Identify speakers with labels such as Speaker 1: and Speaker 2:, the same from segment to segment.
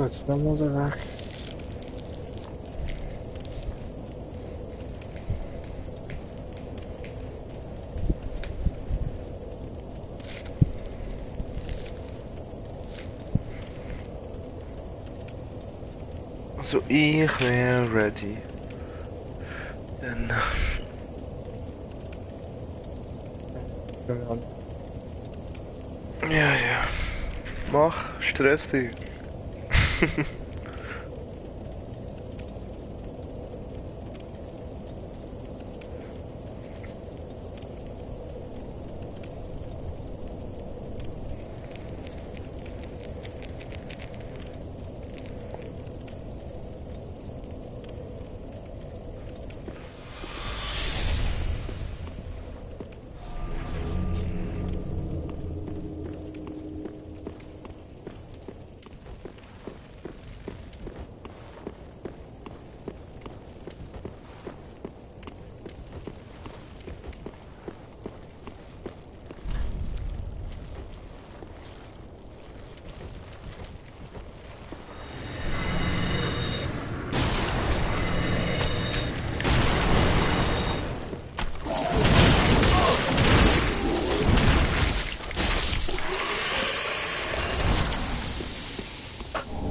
Speaker 1: So, jetzt nochmal da weg.
Speaker 2: Also ich wäre ready. Dann... Ja, ja. Mach, stress dich.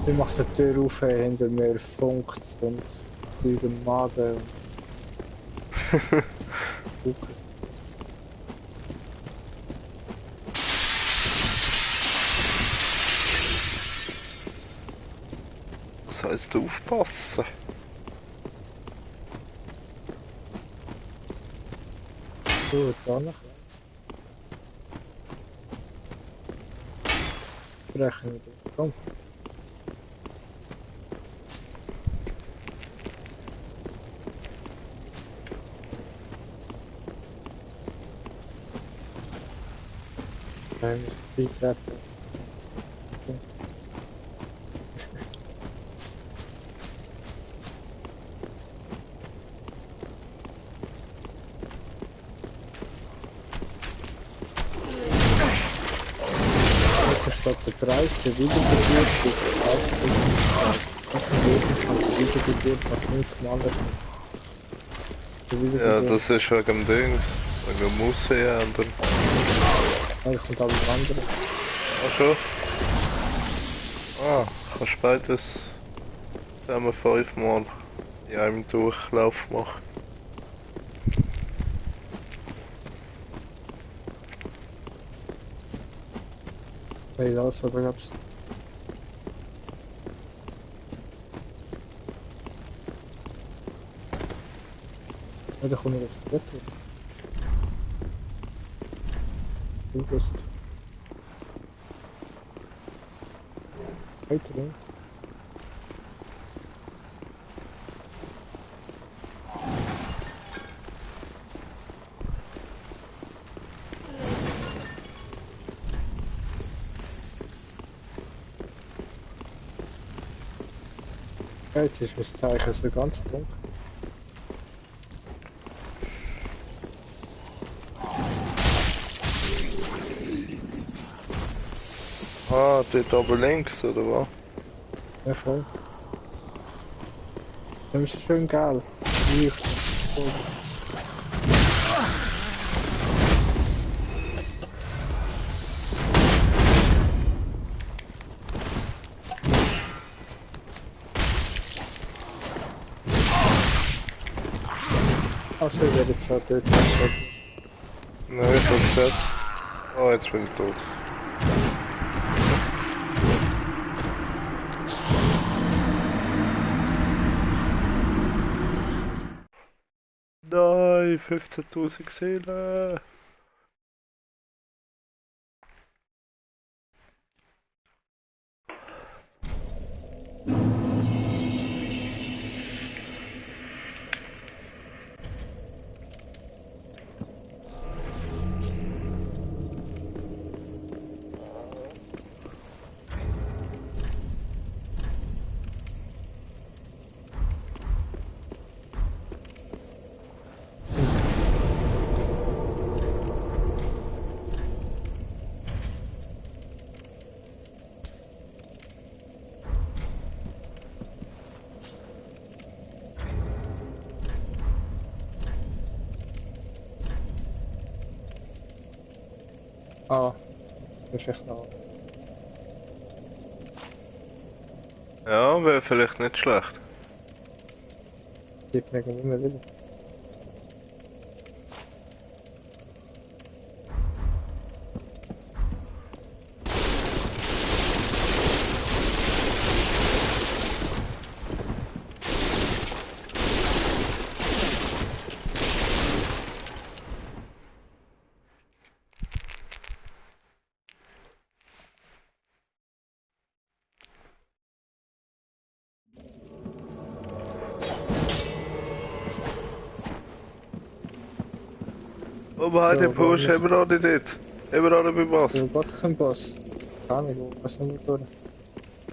Speaker 1: Ich mache die Tür auf, hinter mir funkt und über den Magen und gucken.
Speaker 2: Was heisst aufpassen?
Speaker 1: Gut, dann brechen wir. Komm. Nein, wir müssen beitreten. Statt der Preis der Wiedergeburt ist es aufgeschrieben. Das Leben kann die Wiedergeburt noch nicht mal erkennen.
Speaker 2: Ja, das ist wegen dem Dings. Wegen dem Musse ändern.
Speaker 1: Eigentlich kommt alles andere.
Speaker 2: Ach schon? Ah, kannst beides zusammen 5-mal in einem Durchlauf machen.
Speaker 1: Hey, das aber gab's. Ja, da kommen wir aufs Bett. Du bist. Weiter, ne? Ja, jetzt ist das Zeichen so ganz dunkel.
Speaker 2: Ah, dort oben links, oder was?
Speaker 1: Ja, voll. Dann ist es schön geil. Licht. Also, ich werde jetzt auch dort weg.
Speaker 2: Nein, ich hab gesagt. Oh, jetzt bin ich tot. Nein, 15.000 Seelen.
Speaker 1: Ah, das ist echt noch.
Speaker 2: Ja, wäre vielleicht nicht schlecht.
Speaker 1: Die bringen immer wieder.
Speaker 2: Aber halt den
Speaker 1: So, wo
Speaker 2: Push,
Speaker 1: wir
Speaker 2: haben wir auch nicht dort. Haben wir auch nicht beim Boss.
Speaker 1: wo geht zum Boss? Keine Ahnung, was sind wir durch?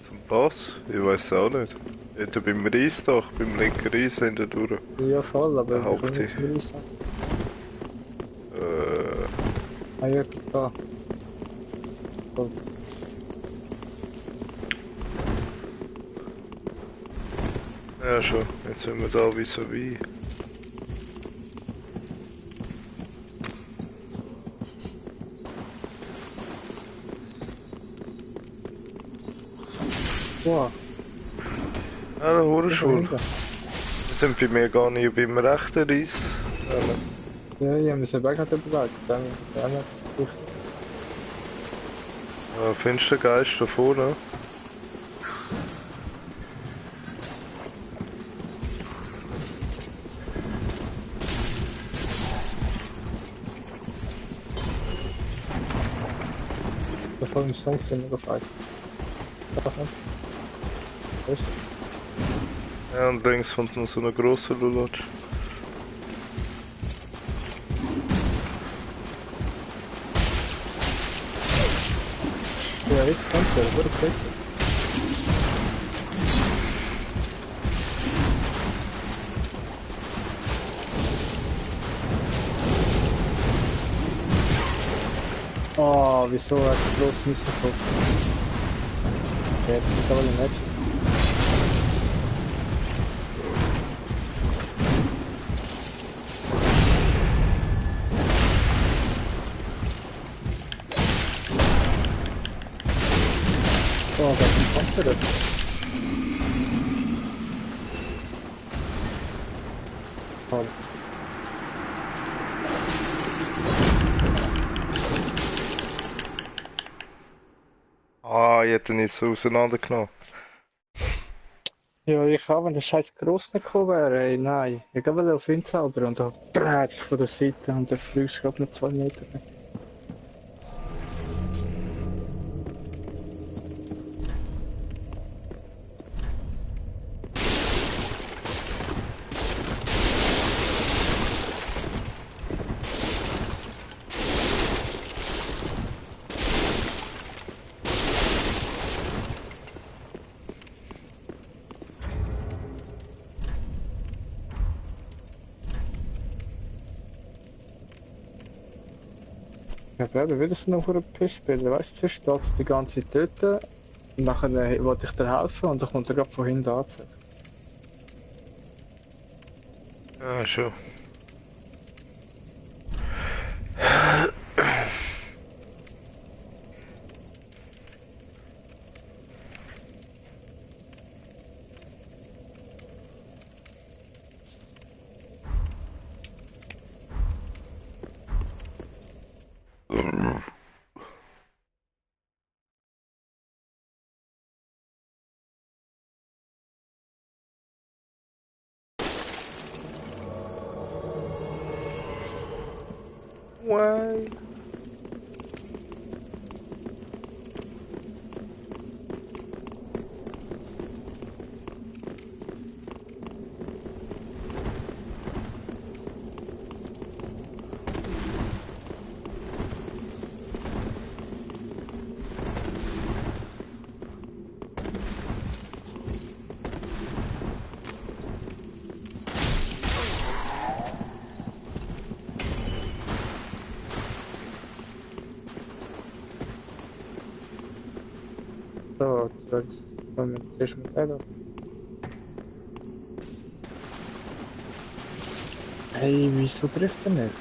Speaker 2: Zum Boss? Ich weiß auch nicht. Dort beim Reis doch, beim linken Reis hinten durch.
Speaker 1: Ja, voll, aber wir kommen
Speaker 2: Behaupte
Speaker 1: nicht
Speaker 2: ich.
Speaker 1: zum Reisen.
Speaker 2: Äh,
Speaker 1: Ah ja, guck da. Voll.
Speaker 2: ja schon, jetzt sind wir da vis-à-vis.
Speaker 1: Wow,
Speaker 2: Ja, da
Speaker 1: ich
Speaker 2: Hurenschwur.
Speaker 1: bin
Speaker 2: Wir sind bei mir gar nicht beim rechten Reis.
Speaker 1: ja, ja, wir sind weg an der Berg. Dann, ja, nicht.
Speaker 2: Findest du den Geist da vorne?
Speaker 1: Bevor wir den Song finden, gefragt. Was nicht? Was?
Speaker 2: Ja, und links kommt noch so eine grosse Lulatsch.
Speaker 1: Ja, jetzt kommt er, wurde besser. Oh, wieso hat er bloß müssen kommen? Ja, das ist aber nicht. Oh, was kommt er denn? Toll.
Speaker 2: Ah, ich hätte ihn jetzt so auseinandergenommen.
Speaker 1: Ja, ich auch, wenn der scheiß groß nicht gekommen wäre, ey, nein. Ich wollte auf ihn zaubern und dann brät von der Seite und der fliegst gerade noch 2 Meter weg. Ja, aber wieder so noch ein Pissbilder, weißt du, zuerst steht die ganze Zeit dort und nachher wollte ich dir helfen und dann kommt er gerade von hinten angezogen.
Speaker 2: Ja, schon. Why?
Speaker 1: So, jetzt wollen wir zuerst mit der. Hey, wieso trifft er nicht?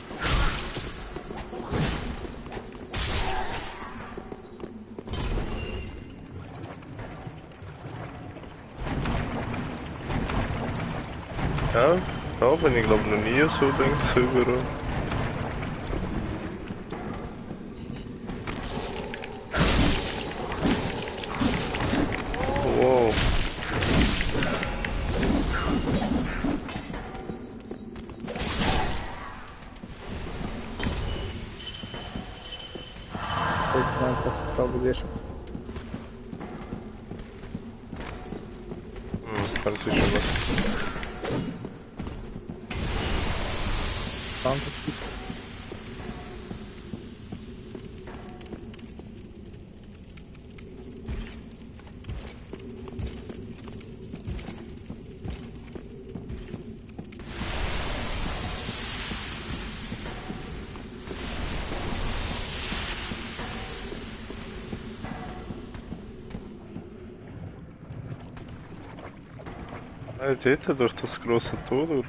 Speaker 2: Da bin ich glaube noch nie so links überall. Wow.
Speaker 1: Ich meine, das glaube ich schon.
Speaker 2: Kann sich schon was.
Speaker 1: Danke.
Speaker 2: Dort durch das große Tor durch.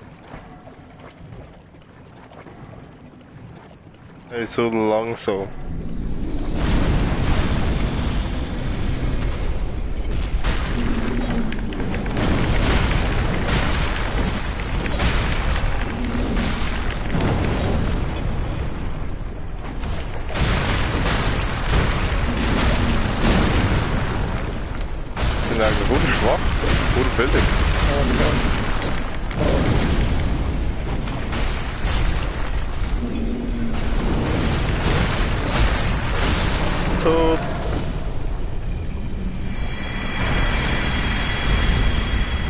Speaker 2: Hey, so langsam. Sind eigentlich schwach, billig. Tot.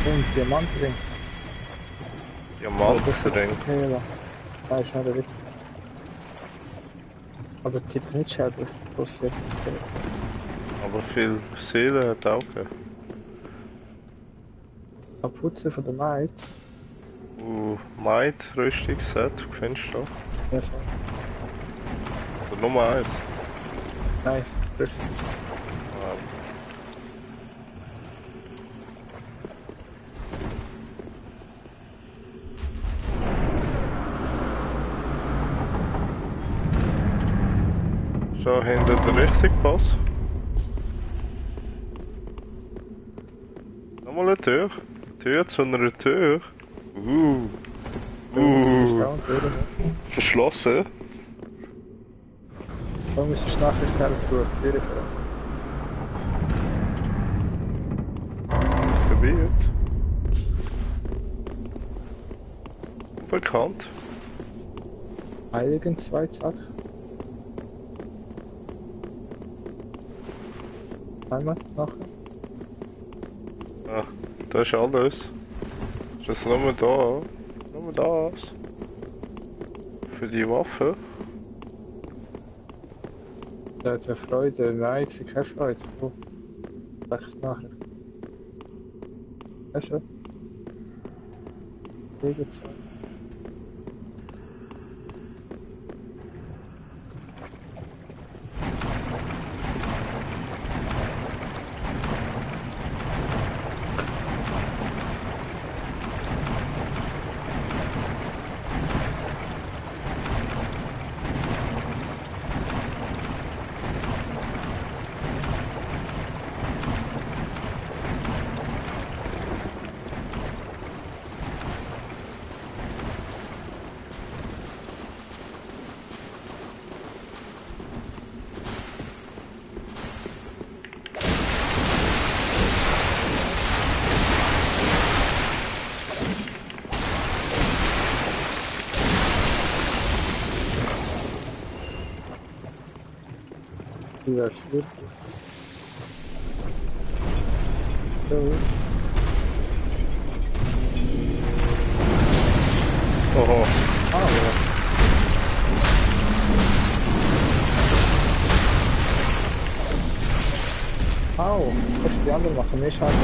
Speaker 1: Und Diamantring.
Speaker 2: Diamantring.
Speaker 1: Ja, da ist schon der Witz. Aber Titanitschädel passiert.
Speaker 2: Aber viel Seele hat auch gegeben.
Speaker 1: Kapuze von der Night.
Speaker 2: Might, Rüstungsset, findest du da?
Speaker 1: Ja, schon.
Speaker 2: Oder Nummer 1.
Speaker 1: Nice. Frisch.
Speaker 2: Schon hinter der richtigen Pass. Nochmal eine Tür. Tür zu einer Tür. Verschlossen.
Speaker 1: Warum ist es nachher schnell für die Tür
Speaker 2: Das Gebiet. Bekannt.
Speaker 1: Heiligen Zweizack. Einmal nachher.
Speaker 2: Ah, das ist alles. Ist das nur da? Nur das. Für die Waffe.
Speaker 1: Da hat ja Freude. Nein, ich sehe keine Freude. Oh. Sag's nachher. Weißt du? Gegenzeit. Ja, stimmt. So.
Speaker 2: Oho.
Speaker 1: Ah, ja. Au, was die anderen machen, mehr Schaden.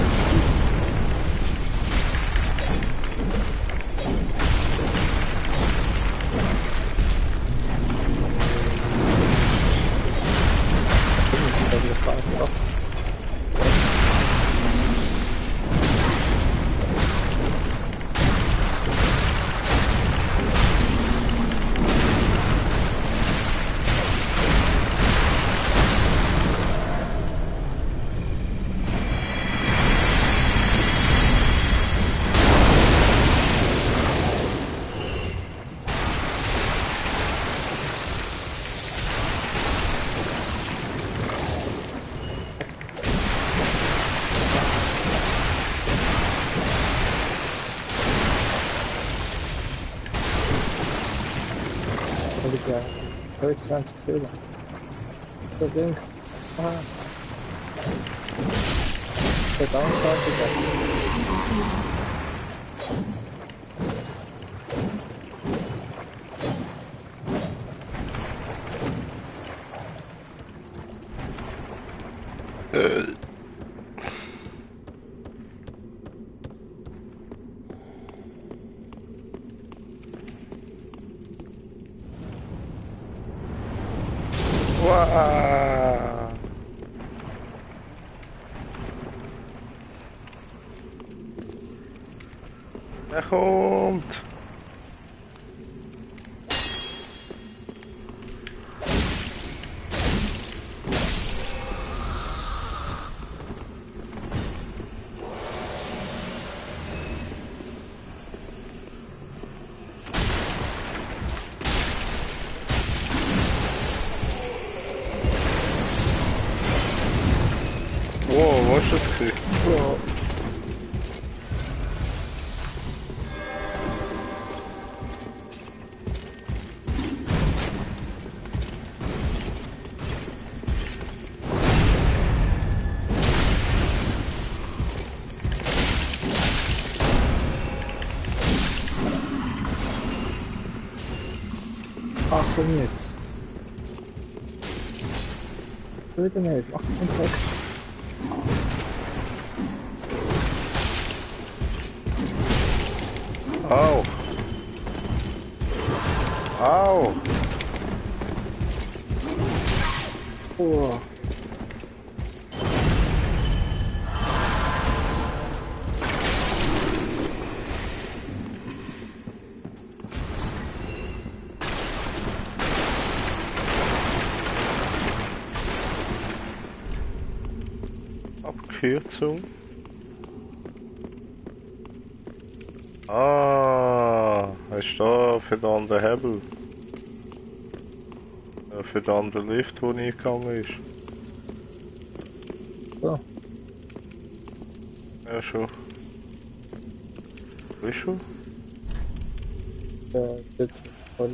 Speaker 1: 22 Fehler. Da links. Ah. Der Downshot.
Speaker 2: Wow. Er kommt. Wow, was war das gewesen?
Speaker 1: Oh. Ach komm jetzt. Böse nicht, mach den Text.
Speaker 2: Au. Au.
Speaker 1: Oh.
Speaker 2: Abkürzung. Ah, ist da für den anderen Hebel. Für den anderen Lift, der nie gegangen ist.
Speaker 1: So.
Speaker 2: Ja, schon. Wo ist schon?
Speaker 1: Das voll.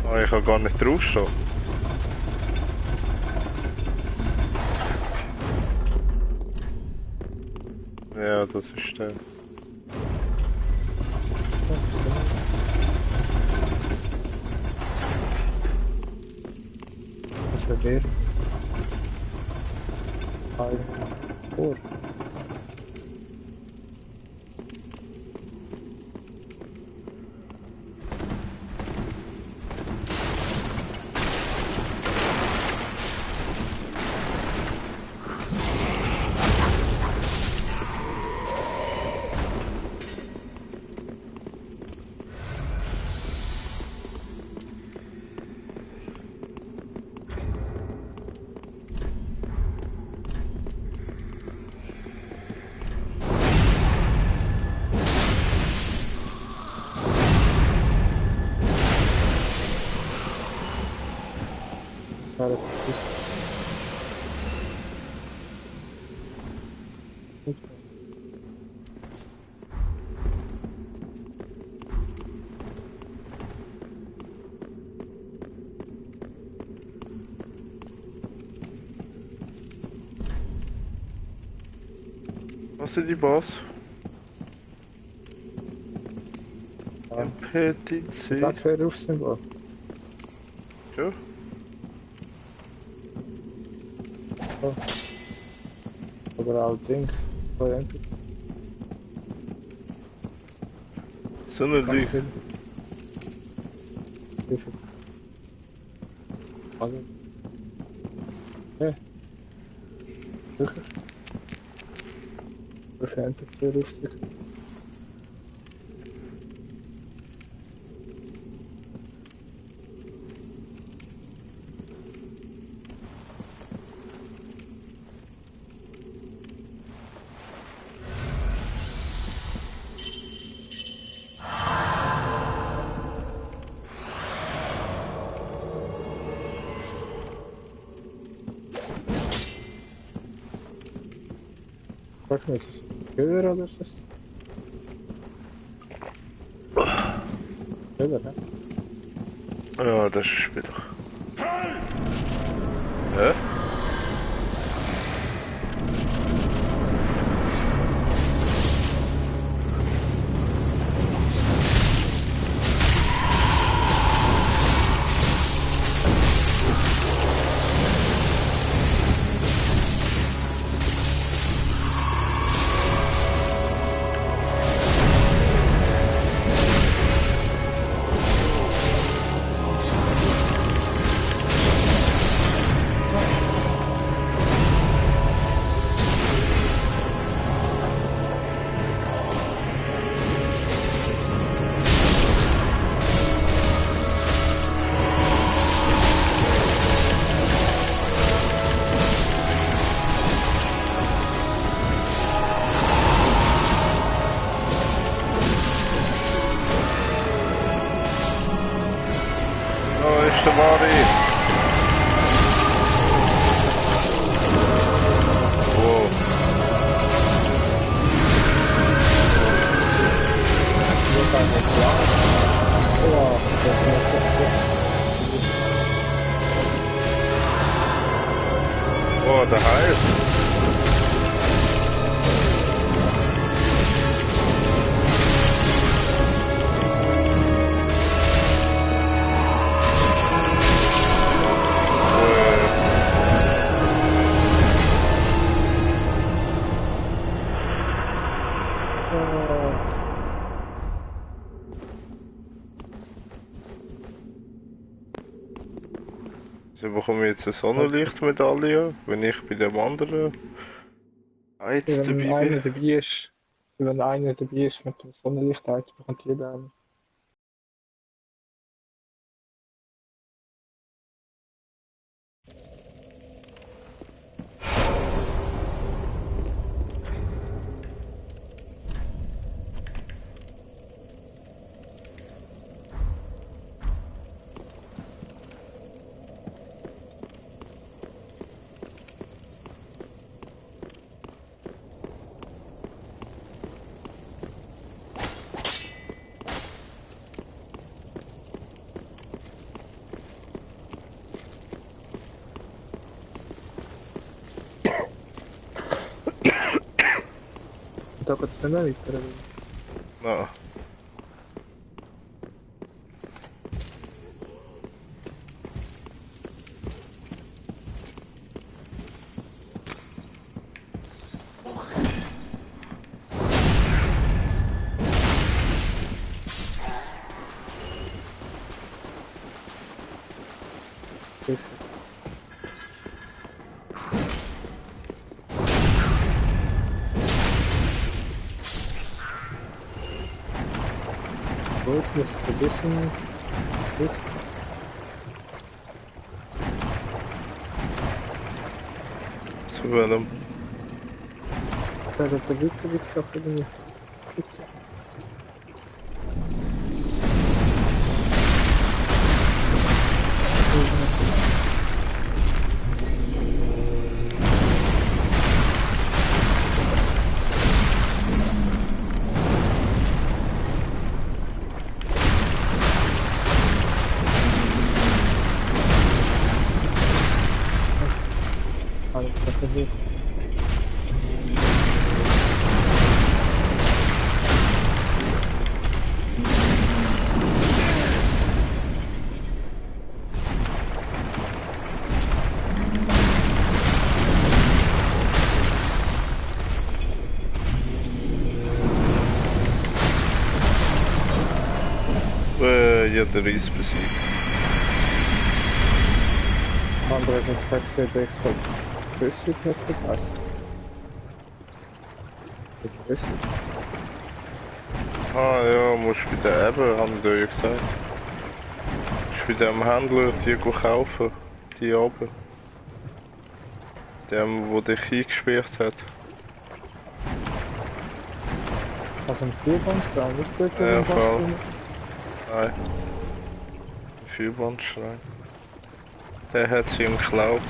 Speaker 2: Ah, ich kann gar nicht draufstehen. Ja, das ist der.
Speaker 1: Das wäre der. Halt. Vor. Ja, das ist gut.
Speaker 2: Was sind die Boss?
Speaker 1: Ja.
Speaker 2: MPTC.
Speaker 1: Das wäre Rufsymbol.
Speaker 2: Ja.
Speaker 1: So. Oder auch Dings. So endlich.
Speaker 2: So eine Lüge.
Speaker 1: Hilfe. Also. Ja. Sicher. Wahrscheinlich für Rufsicht. Frag mich, ist es ein Killer oder ist es? Killer, ne?
Speaker 2: Ja, das ist wieder. Hä? Oh, ist der Mari. Wow.
Speaker 1: Hier ist eine Klar. Oh, das ist
Speaker 2: Oh, der heißt. So bekomme ich jetzt eine Sonnenlichtmedaille, wenn ich bei dem anderen Heiz
Speaker 1: wenn
Speaker 2: dabei
Speaker 1: einer
Speaker 2: bin.
Speaker 1: dabei ist, wenn einer dabei ist mit dem Sonnenlicht, bekommt jeder einen. Und da geht es nicht mehr weiter. Oder?
Speaker 2: Na,
Speaker 1: Sicher. So, jetzt muss ich ein bisschen. Gut.
Speaker 2: zu einem.
Speaker 1: Da wird der weiter weggeschafft irgendwie. Spitze. Alles klar, hier.
Speaker 2: Ja, der Reis besiegt.
Speaker 1: Andere hat uns gesagt, ich soll flüssig nicht vergessen. Flüssig.
Speaker 2: Ah ja, musst bei der Ebbe, haben die ja gesagt. Musst bei dem Händler die kaufen, die oben. Dem, wo dich eingesperrt hat.
Speaker 1: Also ein Vierbandstrahl, nicht gut,
Speaker 2: Ja,
Speaker 1: wenn
Speaker 2: voll.
Speaker 1: man
Speaker 2: Nein. Ein Vierbandschrein. Der hat sie ihm geklaut.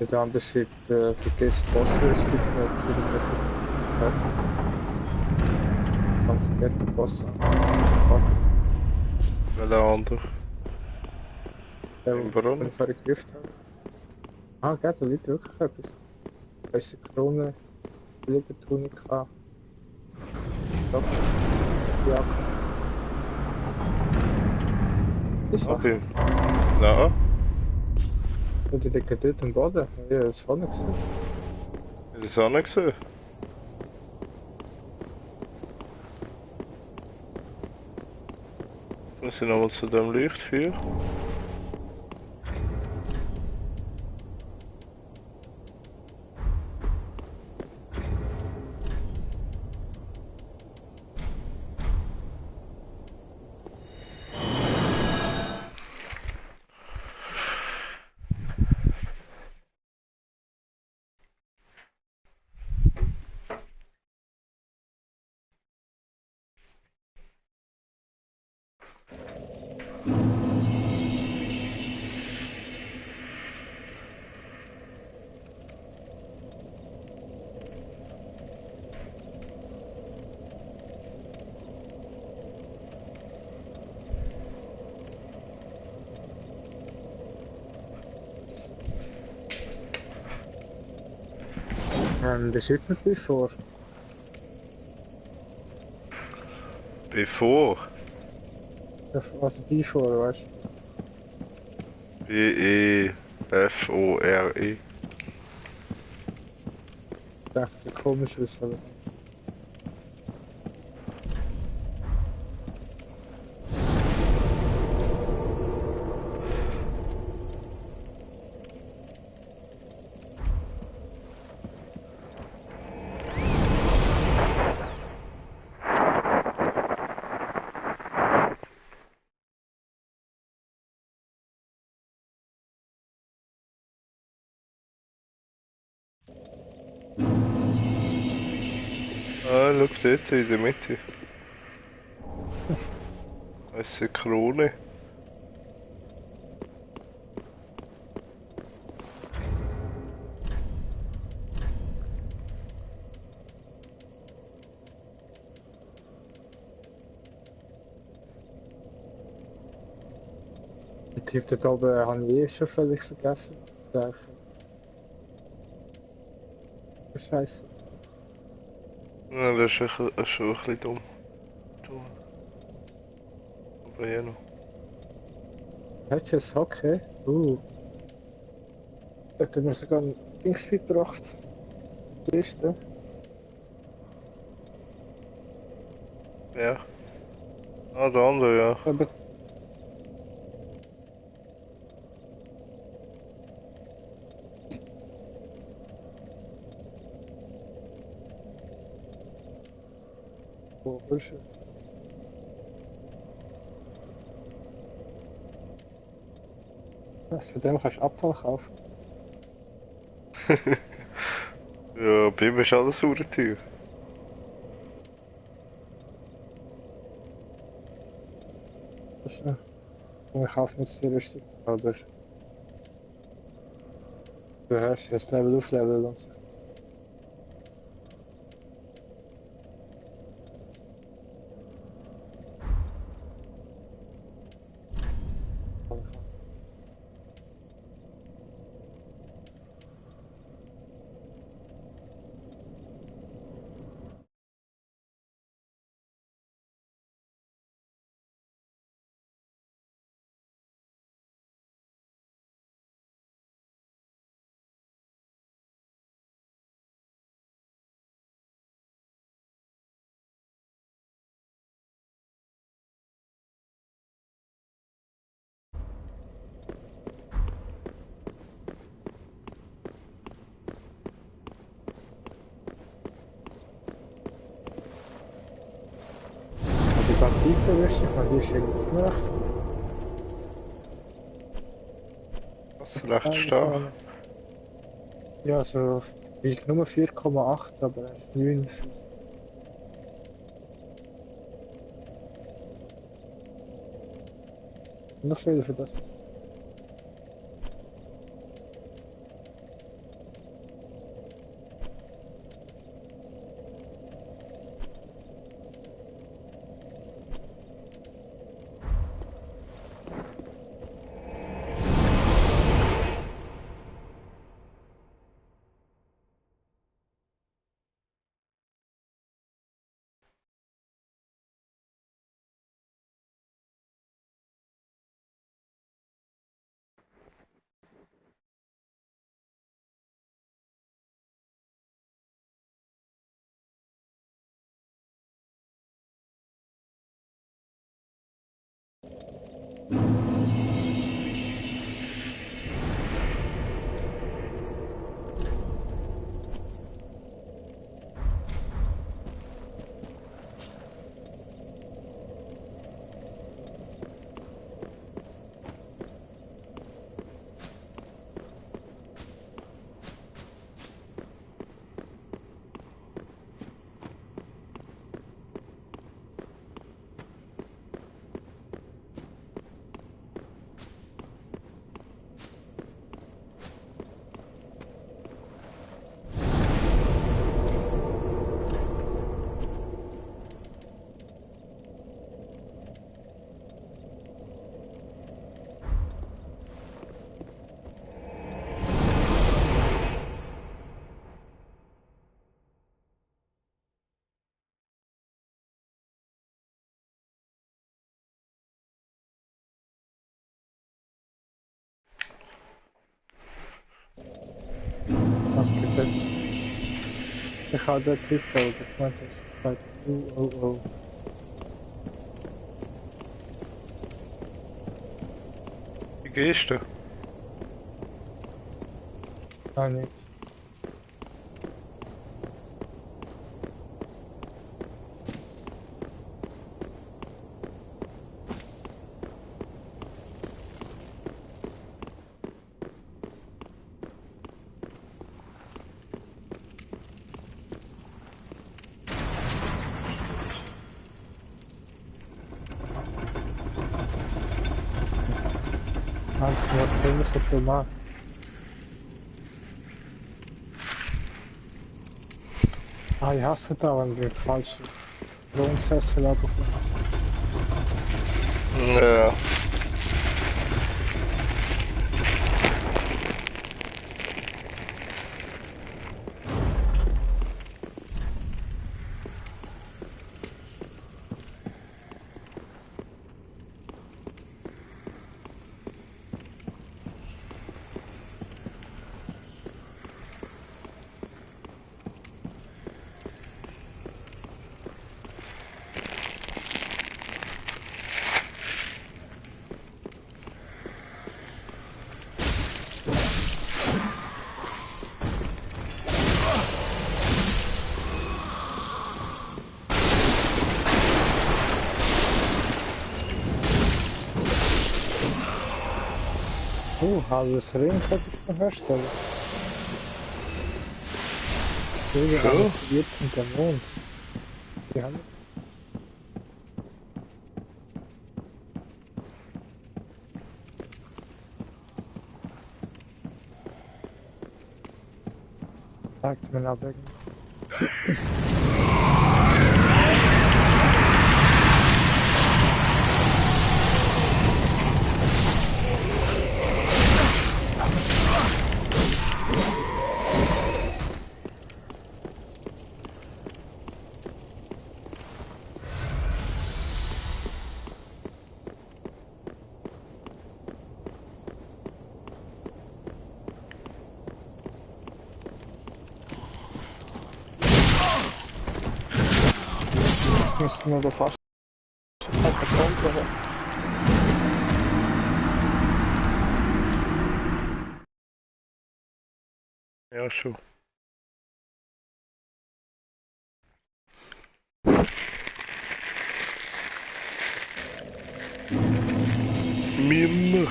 Speaker 1: Der Unterschied, vergiss Bossrüstung nicht irgendwelche. Ja, dann vergiss den Boss.
Speaker 2: Welcher andere?
Speaker 1: Der,
Speaker 2: Im
Speaker 1: den
Speaker 2: Brunnen?
Speaker 1: ich vorher gerufen habe. Ah, gell, da liegt wirklich etwas. Weiße Krone, Silbertunika, Stock, Jacke. Ist
Speaker 2: Ah,
Speaker 1: was?
Speaker 2: bin. Nein,
Speaker 1: Und die liegen dort am Boden. Ja, das vorne gesehen.
Speaker 2: ich hab das auch nicht gesehen. Muss ich nochmal zu dem Lichtfeuer?
Speaker 1: Wie sieht man dich vor?
Speaker 2: Bevor.
Speaker 1: Also bevor, weißt
Speaker 2: B-E-F-O-R-E.
Speaker 1: du? Das ist ja komisch, was aber.
Speaker 2: Ah, schau dort in der Mitte. Das ist eine Krone.
Speaker 1: Der Typ dort oben habe ich schon völlig vergessen. Der Scheiße.
Speaker 2: Ja, das ist schon ein bisschen dumm. Dumm. Aber ja noch.
Speaker 1: Hättest du ein Hockey? Dort haben wir sogar ein Dings mitgebracht. Liste.
Speaker 2: Ja. Ah, der andere, ja.
Speaker 1: Aber wo ist er? Was, von dem kannst du Abfall kaufen.
Speaker 2: Ja, bei ihm ist alles sauer teuer.
Speaker 1: Das ist, und ich kaufe jetzt die Rüstung. Oder du hast das Level aufleveln und so. Aber die Banditenrüstung, man, die ist irgendwie immer recht
Speaker 2: Was? Recht
Speaker 1: geil
Speaker 2: stark.
Speaker 1: vorne. Ja, so wiegt nur 4,8, aber er ist 9. Noch viel für das. Abgesetzt. Ich habe den Typ da, der gemeint hat, oh.
Speaker 2: Wie gehst du?
Speaker 1: Nein, nicht. Was ist das gemacht? Ah, ich hasse da, wenn wir falsch Wohnsessel abbekommen.
Speaker 2: Ja.
Speaker 1: Alles Ring könnte ich noch herstellen. Jeder
Speaker 2: So.
Speaker 1: aktiviert mit dem Mond. Die haben sagt mir abwägen. Müssen wir doch fast Kontrolle.
Speaker 2: Ja, schon. Mim.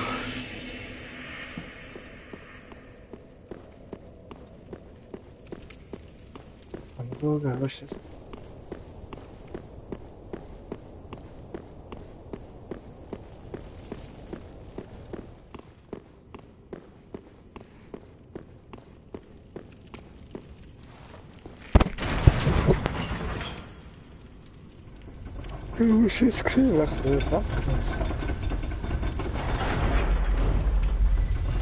Speaker 1: Hamburger, was ist das? Du hast es gesehen, was das macht.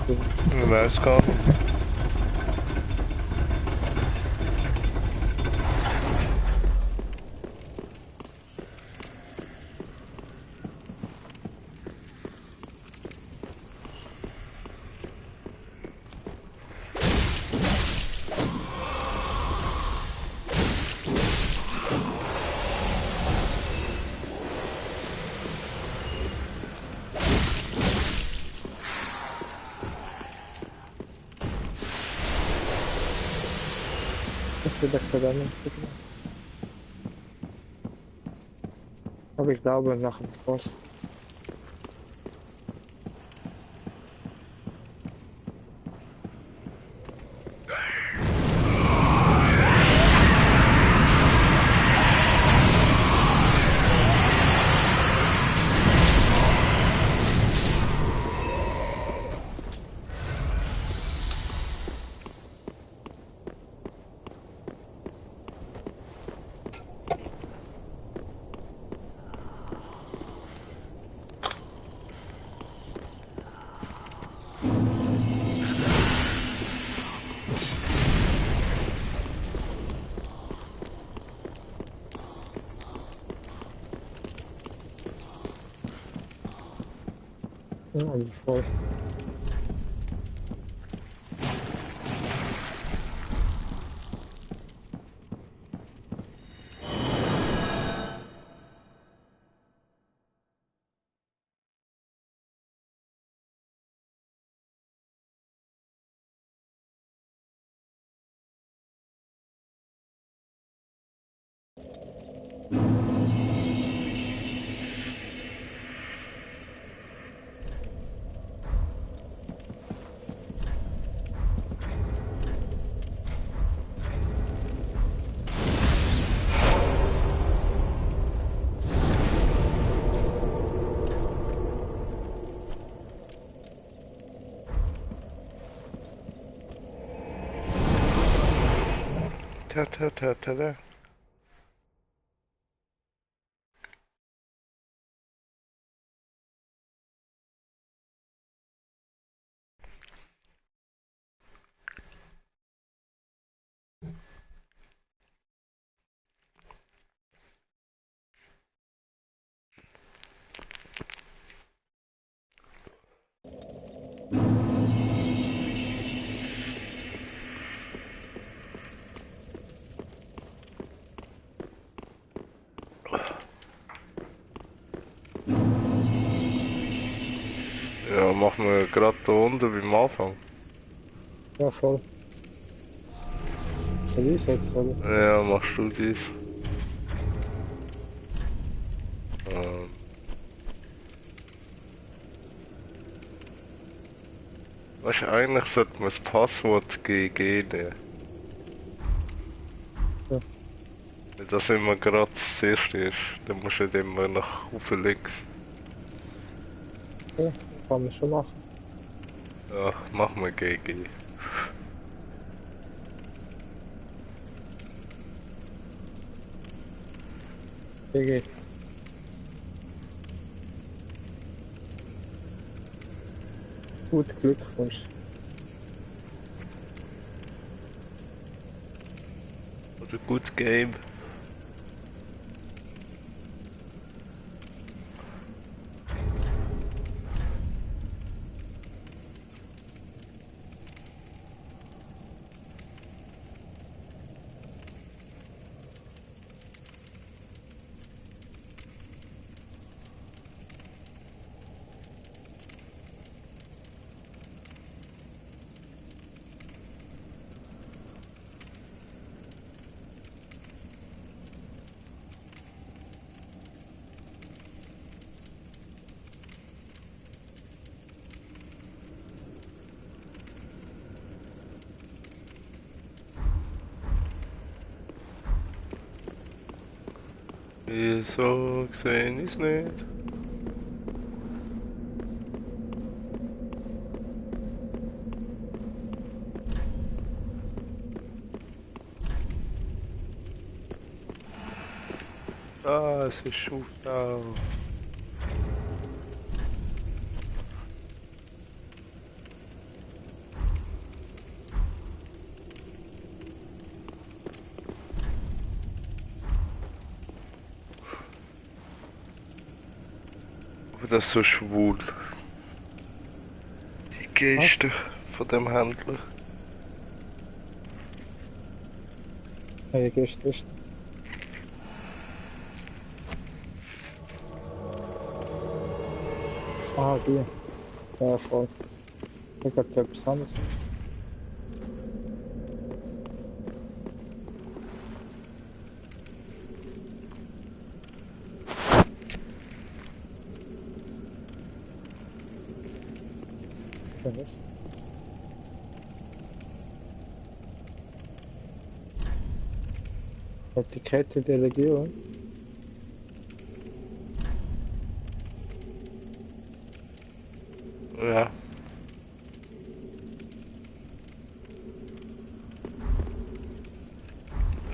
Speaker 2: Ich weiß gar nicht.
Speaker 1: Das wird extra Signal. Aber ich glaube nach dem Boss. Ja, also voll.
Speaker 2: Ta ta ta ta ta. Ja, machen wir gerade da unten beim Anfang.
Speaker 1: Ja, voll. Soll ich jetzt, oder?
Speaker 2: Ja, machst du dies. Ähm, weißt du, eigentlich sollte man das Passwort GG nehmen.
Speaker 1: Ja.
Speaker 2: Weil das immer gerade das erste ist. Dann musst du nicht immer nach oben links.
Speaker 1: Okay, kann man schon machen.
Speaker 2: Ja, machen wir GG.
Speaker 1: GG. Gut Glückwunsch.
Speaker 2: Oder gutes Game. Wieso gesehen ist nicht? Ah, es ist Schuf da. Aber das ist so schwul. Die Geste von dem Händler.
Speaker 1: Hey, gehst du nicht? Ah, die. Ja, voll. Ich hab etwas anderes. findest. Etikette der Region.
Speaker 2: Ja.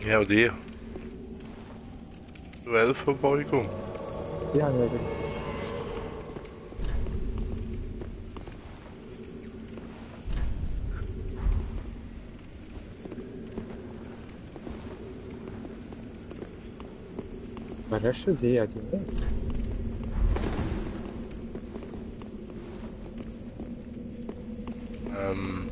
Speaker 2: Ja, und die. Duellverbeugung.
Speaker 1: Die haben wir gekriegt. Aber das ist ja die nicht.
Speaker 2: Ähm.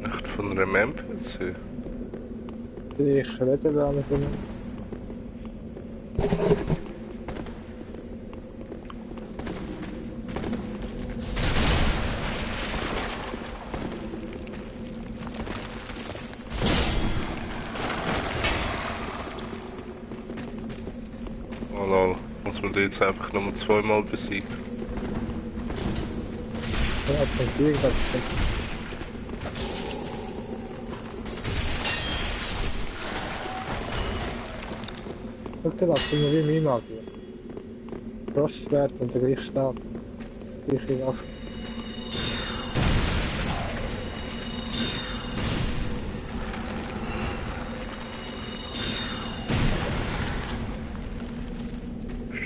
Speaker 2: Echt von einem NPC?
Speaker 1: Ich rede da mit dem.
Speaker 2: Oh lol, muss man die jetzt einfach nur zweimal besiegen?
Speaker 1: Ja, von dir gesagt. Okay, das sind wir wie mein Magier. Frostschwert und der gleiche Stab. Gleiche Waffe.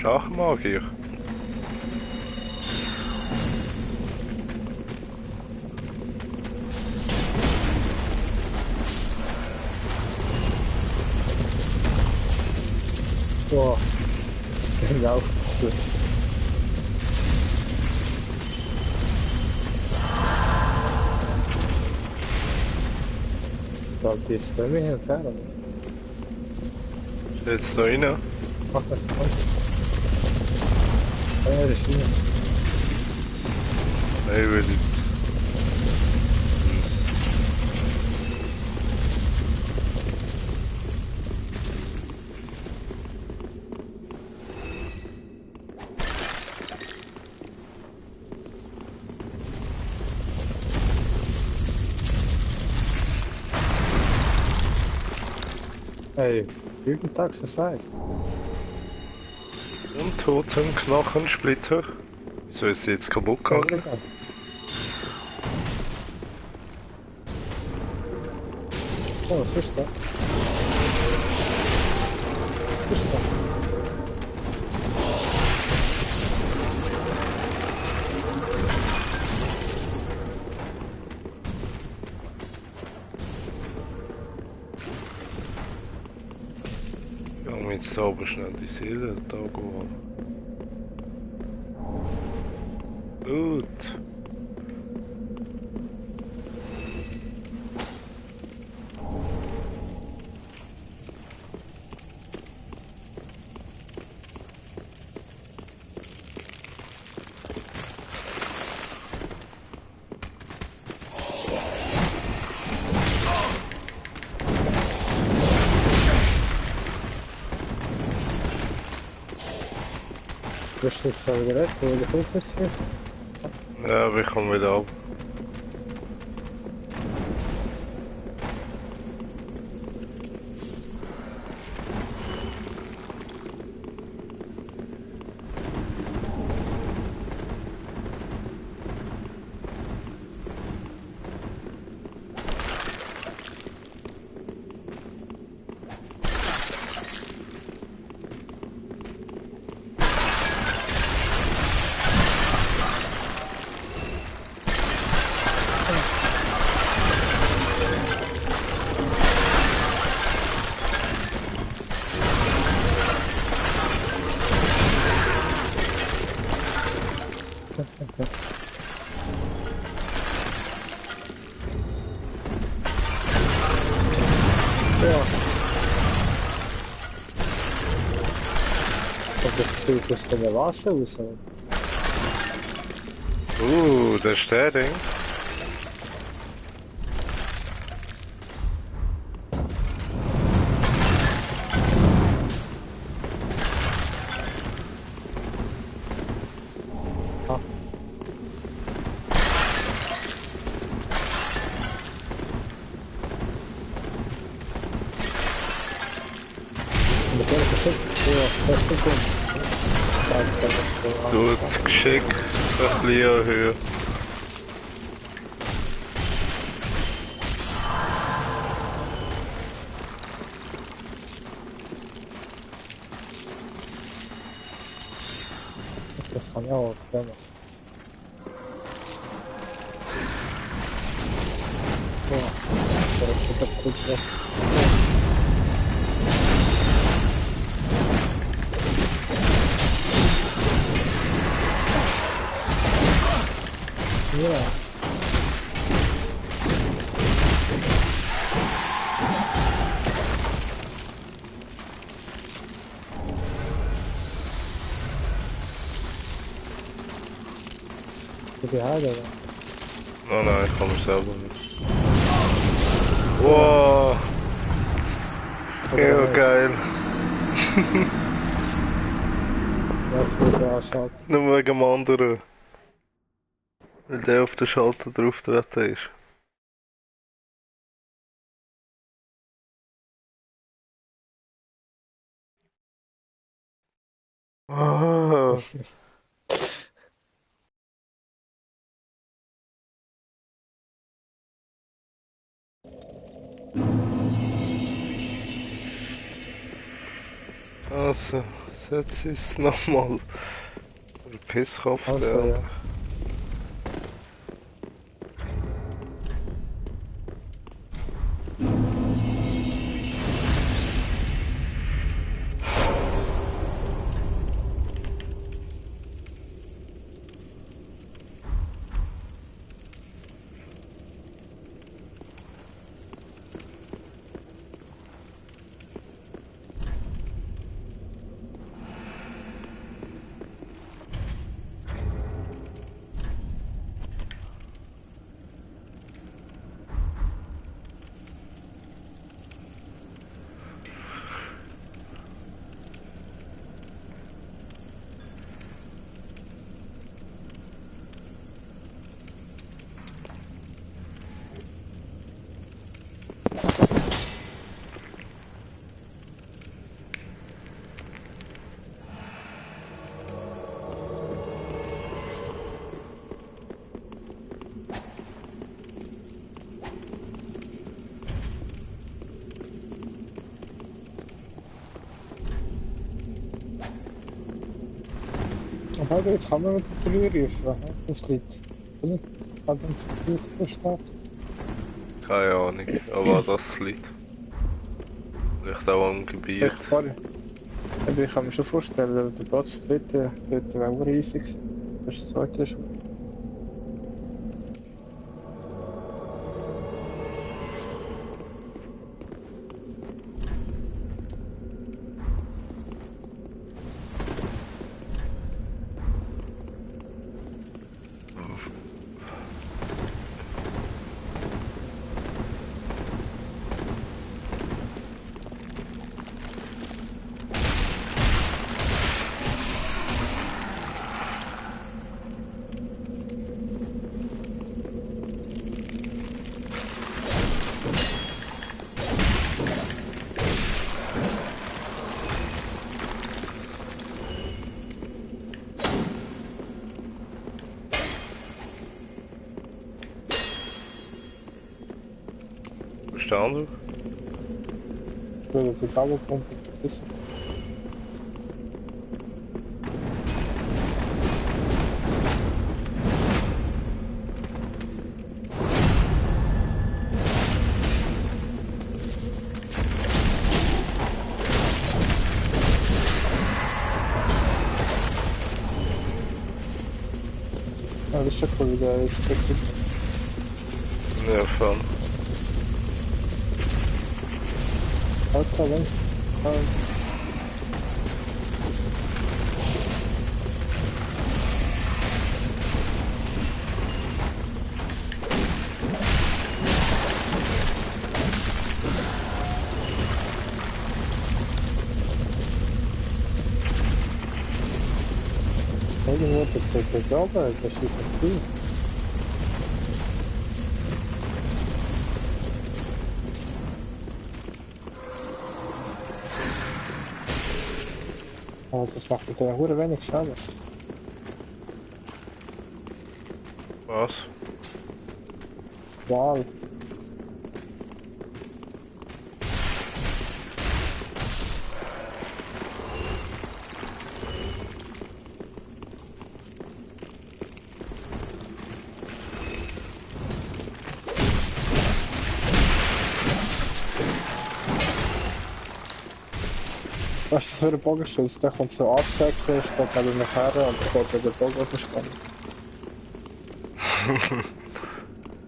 Speaker 2: Schachmagier?
Speaker 1: Boah. Genau. Gut. So, die ist bei mir hin und her.
Speaker 2: Jetzt da rein?
Speaker 1: Mach das mal. Ja, das ist nicht.
Speaker 2: Nein, ich will jetzt.
Speaker 1: Hey, jeden Tag so sei.
Speaker 2: Untoten Knochensplitter. Wieso ist sie jetzt kaputt gegangen?
Speaker 1: Oh, was ist das? Was ist das?
Speaker 2: Ja, jetzt da oben schnell die Seele da gehen. Gut.
Speaker 1: Bist du jetzt schon wieder recht, wo du dich aufziehst?
Speaker 2: Ja, aber ich komme wieder ab.
Speaker 1: Ja. Und das zieht aus dem Wasser raus.
Speaker 2: Der ist der Ding.
Speaker 1: Sekunden.
Speaker 2: Du das Geschick ein bisschen erhöhen.
Speaker 1: Das kann ja auch, ja. Ja, das ist das gut weg. Ja. Die Haare, oder?
Speaker 2: Oh nein, ich kann mir selber nicht. Wow, ja, geil.
Speaker 1: Ja, für den Anschlag.
Speaker 2: Nur wegen dem anderen. Weil der auf den Schalter drauf getreten ist. Ah, also, setz es nochmal. Der Pisskopf, der
Speaker 1: Also, ja.
Speaker 2: andere.
Speaker 1: Aber jetzt haben wir mit der Polierhilfe, ne? Das liegt. Und hat uns Versuch gestartet.
Speaker 2: Keine Ahnung, aber das liegt. Vielleicht auch am Gebiet.
Speaker 1: Ich kann mir schon vorstellen, der Platz dritte dort wäre auch riesig. Das ist das zweite schon.
Speaker 2: Verstanden?
Speaker 1: So, das ist Dauerpumpe. Ist ja, das ist schon cool, wie der ist.
Speaker 2: Ja, voll.
Speaker 1: Alter, links. Irgendwo der Jogger, das ist ein Ziel. Oh, das macht mit der Hure wenig Schaden.
Speaker 2: Was?
Speaker 1: Wow. Was ist das für ein Bogenschuss? Der kommt so abdecken, steht neben mir her und steht mit dem Bogen auf dem Stand.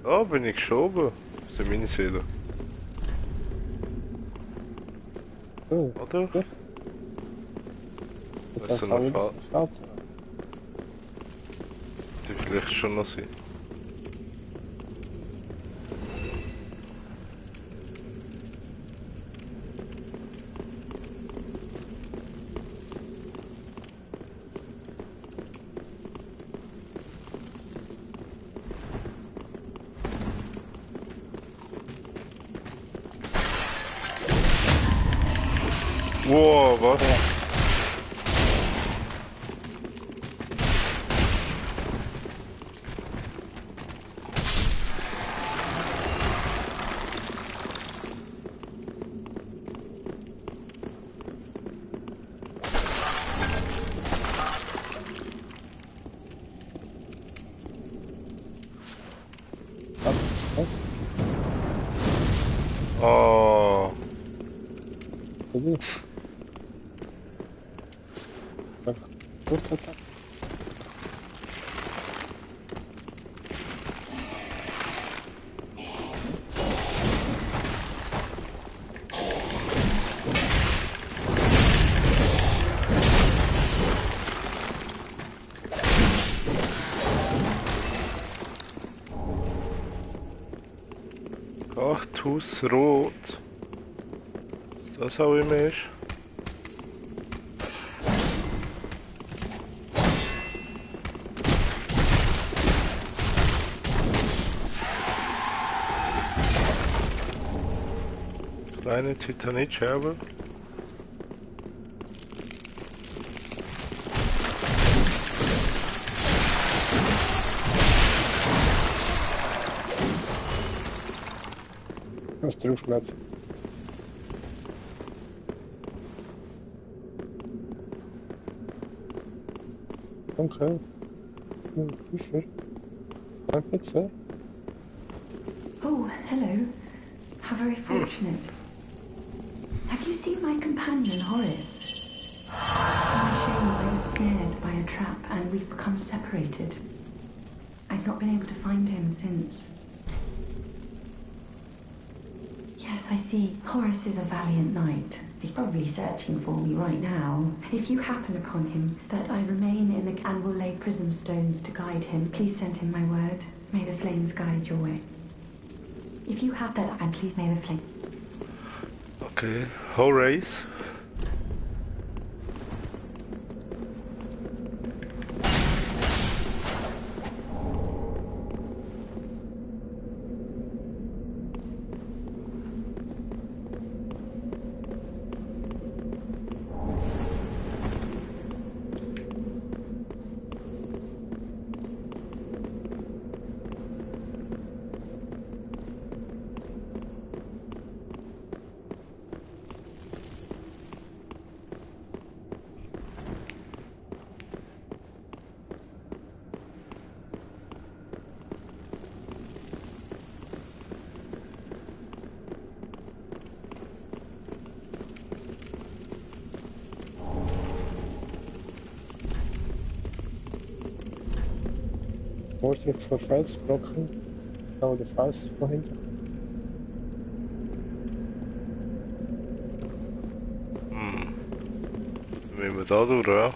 Speaker 2: Da bin ich geschoben. Das ist meine Seele.
Speaker 1: Oh,
Speaker 2: Oder?
Speaker 1: ja. Jetzt
Speaker 2: Das
Speaker 1: hat
Speaker 2: ist
Speaker 1: er
Speaker 2: noch
Speaker 1: wieder
Speaker 2: Fall.
Speaker 1: Schnauze.
Speaker 2: Die vielleicht schon noch sein. Wow, was?
Speaker 1: Was?
Speaker 2: Oh,
Speaker 1: Für die? Gut, gut, gut.
Speaker 2: Kaktus rot. Ist das auch immer ist? Kleine Titanitscherbe.
Speaker 1: Was draufgelassen. Okay. Sicher. Danke, sehr.
Speaker 3: Oh, hello. How very fortunate. Have you seen my companion, Horace? It's a shame I was snared by a trap and we've become separated. I've not been able to find him since. Yes, I see. Horace is a valiant knight. He's probably searching for me right now. If you happen upon him, that I remain in the and will lay prism stones to guide him, please send him my word. May the flames guide your way. If you have that, and please may the flame.
Speaker 2: Okay, Horace.
Speaker 1: Vorsicht vor Felsbrocken. Da der Fels von hinten.
Speaker 2: Wie wir da durch, ja?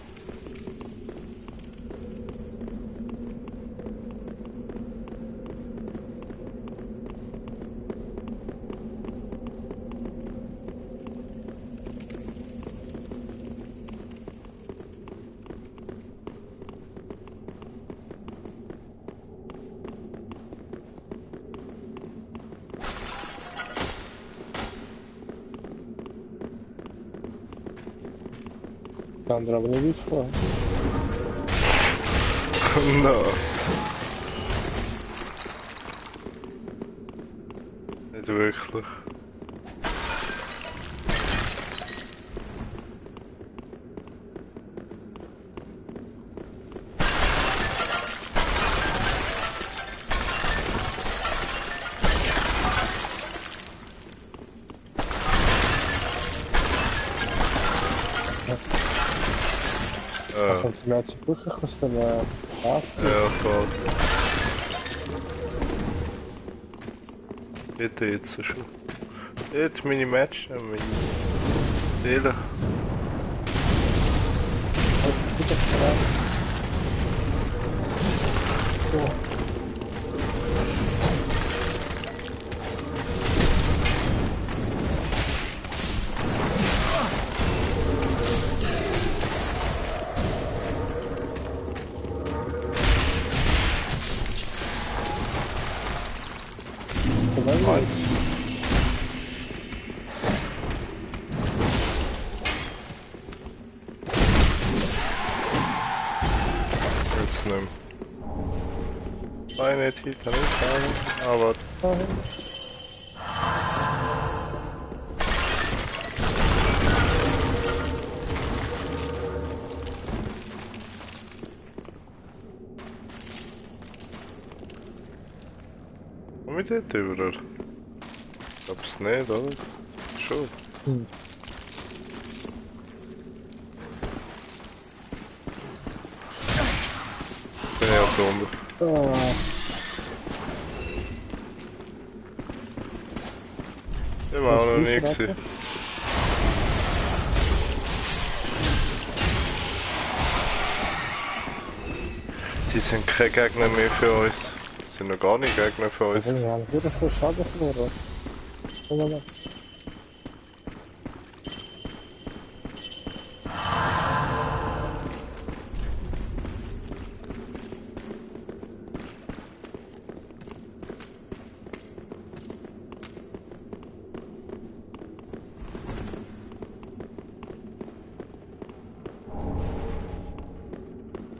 Speaker 1: Der andere aber nicht weit vor.
Speaker 2: No. Nicht wirklich.
Speaker 1: Dan komt hij met zijn bruggen dan laatst.
Speaker 2: Ja, voll. Bitte jetzt schon. Jetzt meine Match, meine Seele.
Speaker 1: Goed heb gedaan. Oh.
Speaker 2: Eins. Jetzt nimm. Eine Titan aber komm ich dort über? Ich glaub's nicht, oder? Schon. Bin ich auch drunter.
Speaker 1: Oh.
Speaker 2: Den war auch noch nie gesehen. Die sind kein Gegner mehr für uns. Sind noch gar nicht Gegner für uns.
Speaker 1: Wir haben wieder voll Schaden verloren. Guck mal.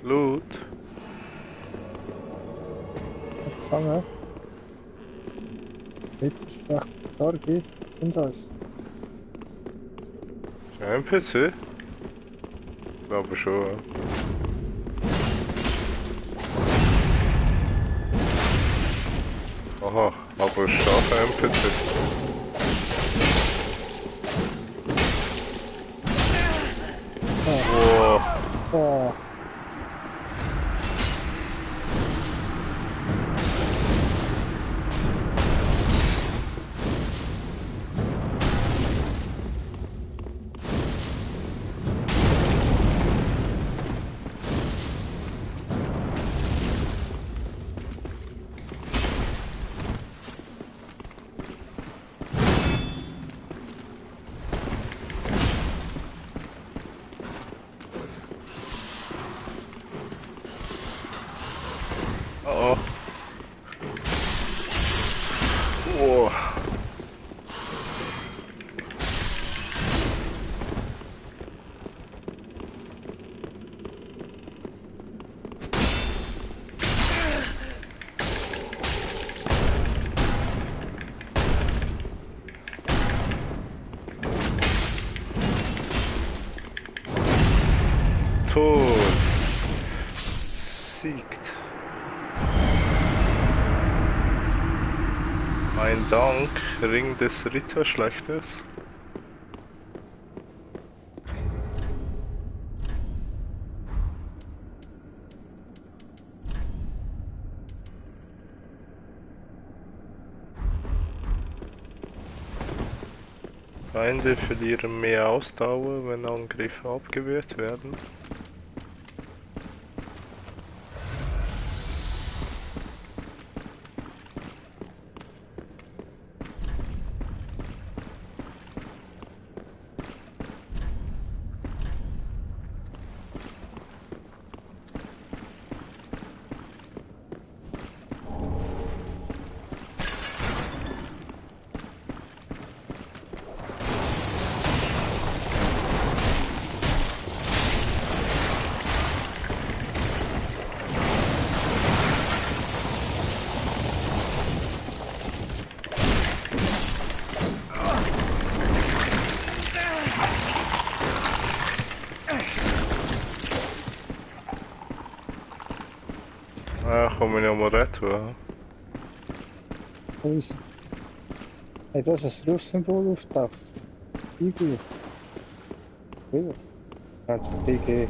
Speaker 2: Loot.
Speaker 1: Fangen. Nicht schlecht. Sorge. Und alles.
Speaker 2: Ist ein NPC? Ich glaube schon, ja. Aha, aber ein scharfer NPC. Wow.
Speaker 1: Oh.
Speaker 2: Oh. Wow. Tod. Siegt. Mein Dank, Ring des Ritterschlechters. Feinde verlieren mehr Ausdauer, wenn Angriffe abgewehrt werden. wir ja mal retten.
Speaker 1: Wo ist er? Hey, da ist ein Rufsymbol auftaucht. IG. Wieder. Jetzt PG.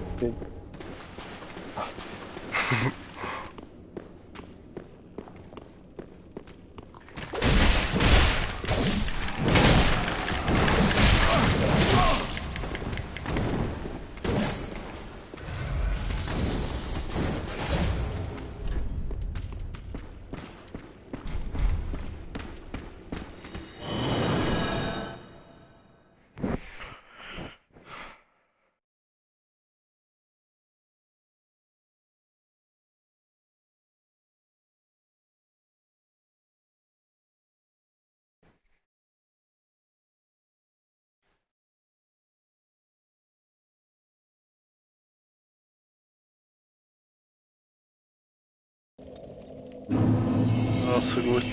Speaker 2: Also gut.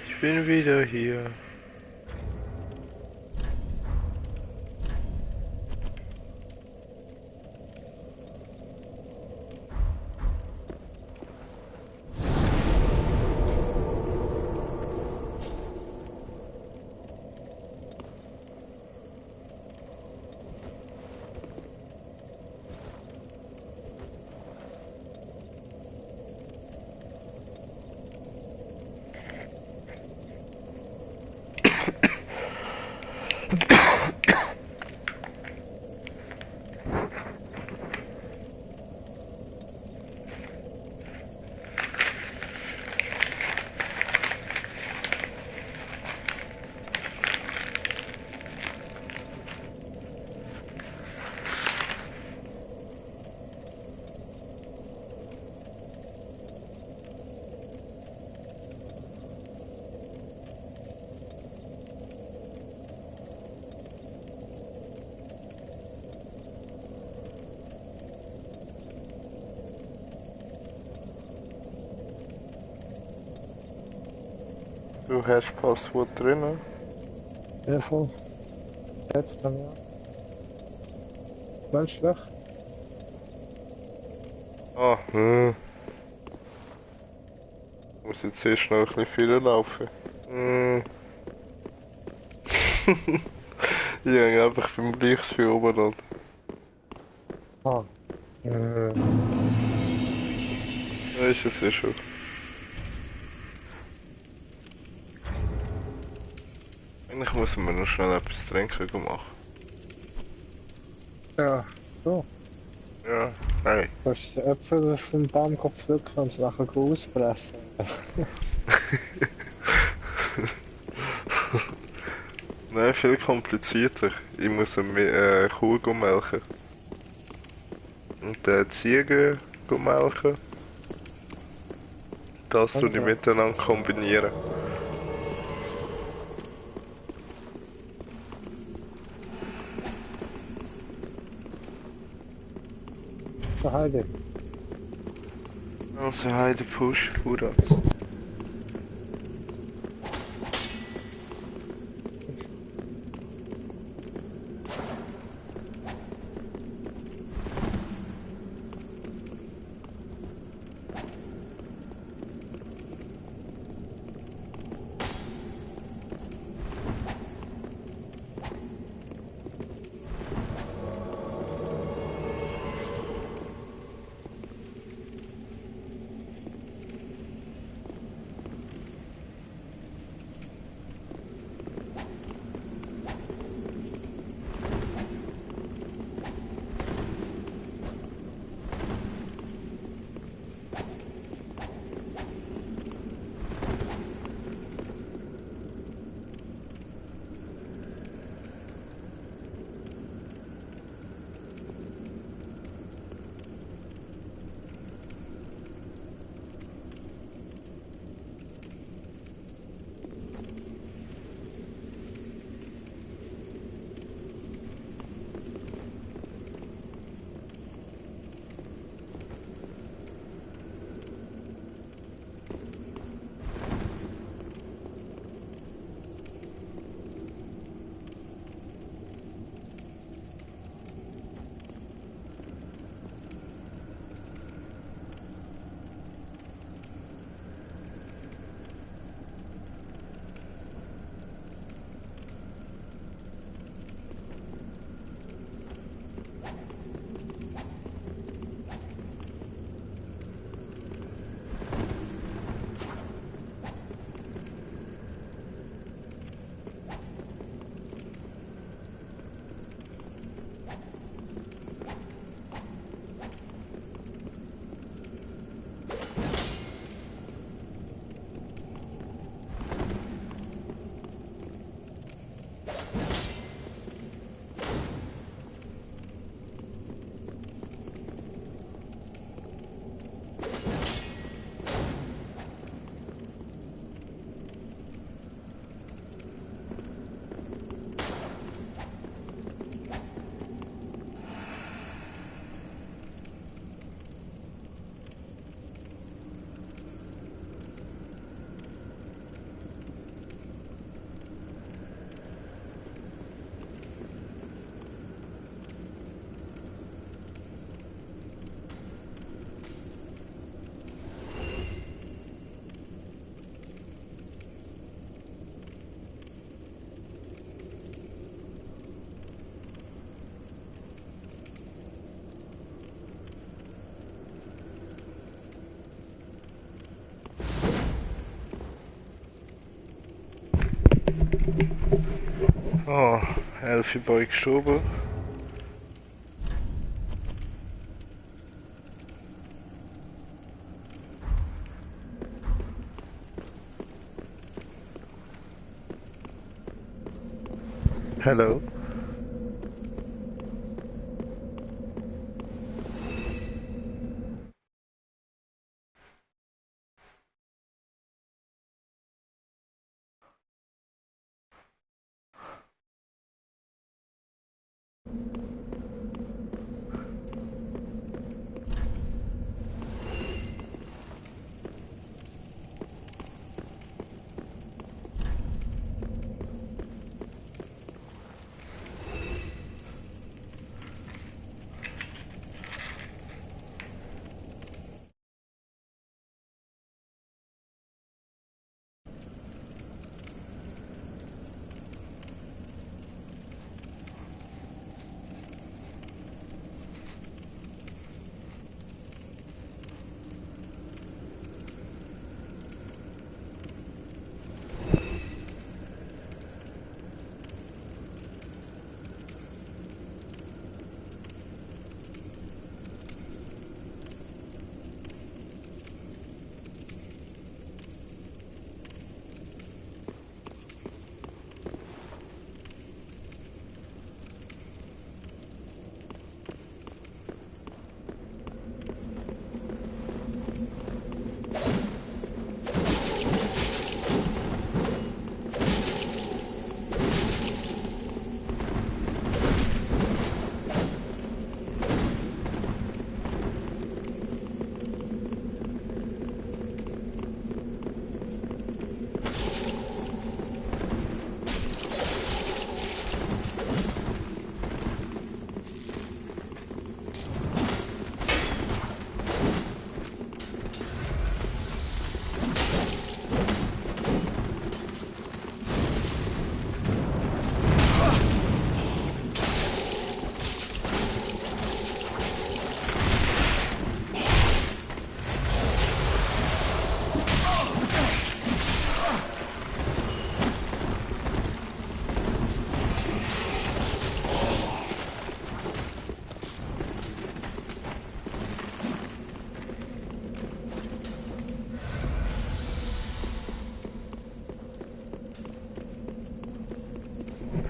Speaker 2: Ich bin wieder hier. Du hast Passwort drin.
Speaker 1: Ja, voll. Jetzt dann ja. Menschlich.
Speaker 2: Ah, Ich muss jetzt erst noch ein bisschen viel laufen. Ich hänge einfach beim Licht für oben an.
Speaker 1: Ah.
Speaker 2: Ja, ist es ja schon. Eigentlich muss man noch schnell etwas trinken machen.
Speaker 1: Ja. So.
Speaker 2: Ja, nein.
Speaker 1: Du hast die Äpfel vom Baum pflücken und sie nachher auspressen.
Speaker 2: Nein, viel komplizierter. Ich muss eine Kuh melken. Und Ziege melken. Das tue ich miteinander kombinieren.
Speaker 1: So, Heidi.
Speaker 2: Also Heide Push, Hurra. Oh, Elfie Boy gestorben. Hello.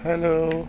Speaker 2: Hello.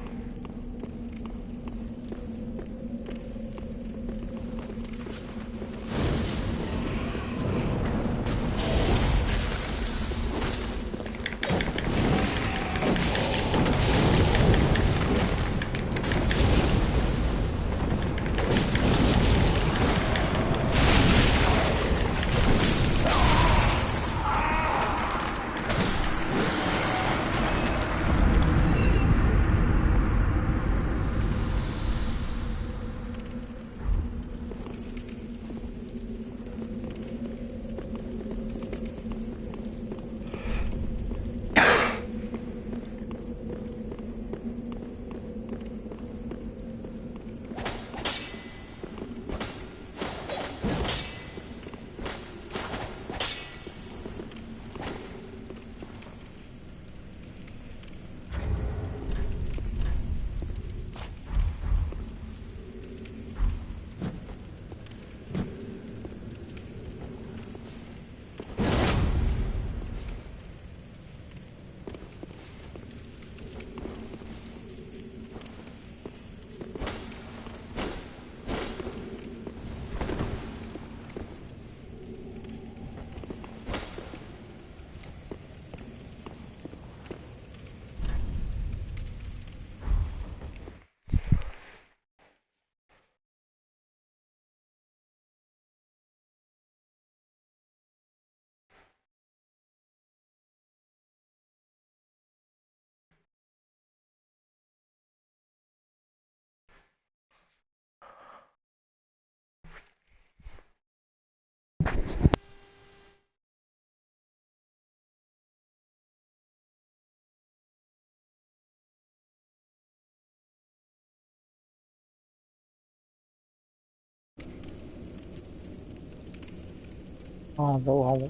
Speaker 1: Hallo, hallo.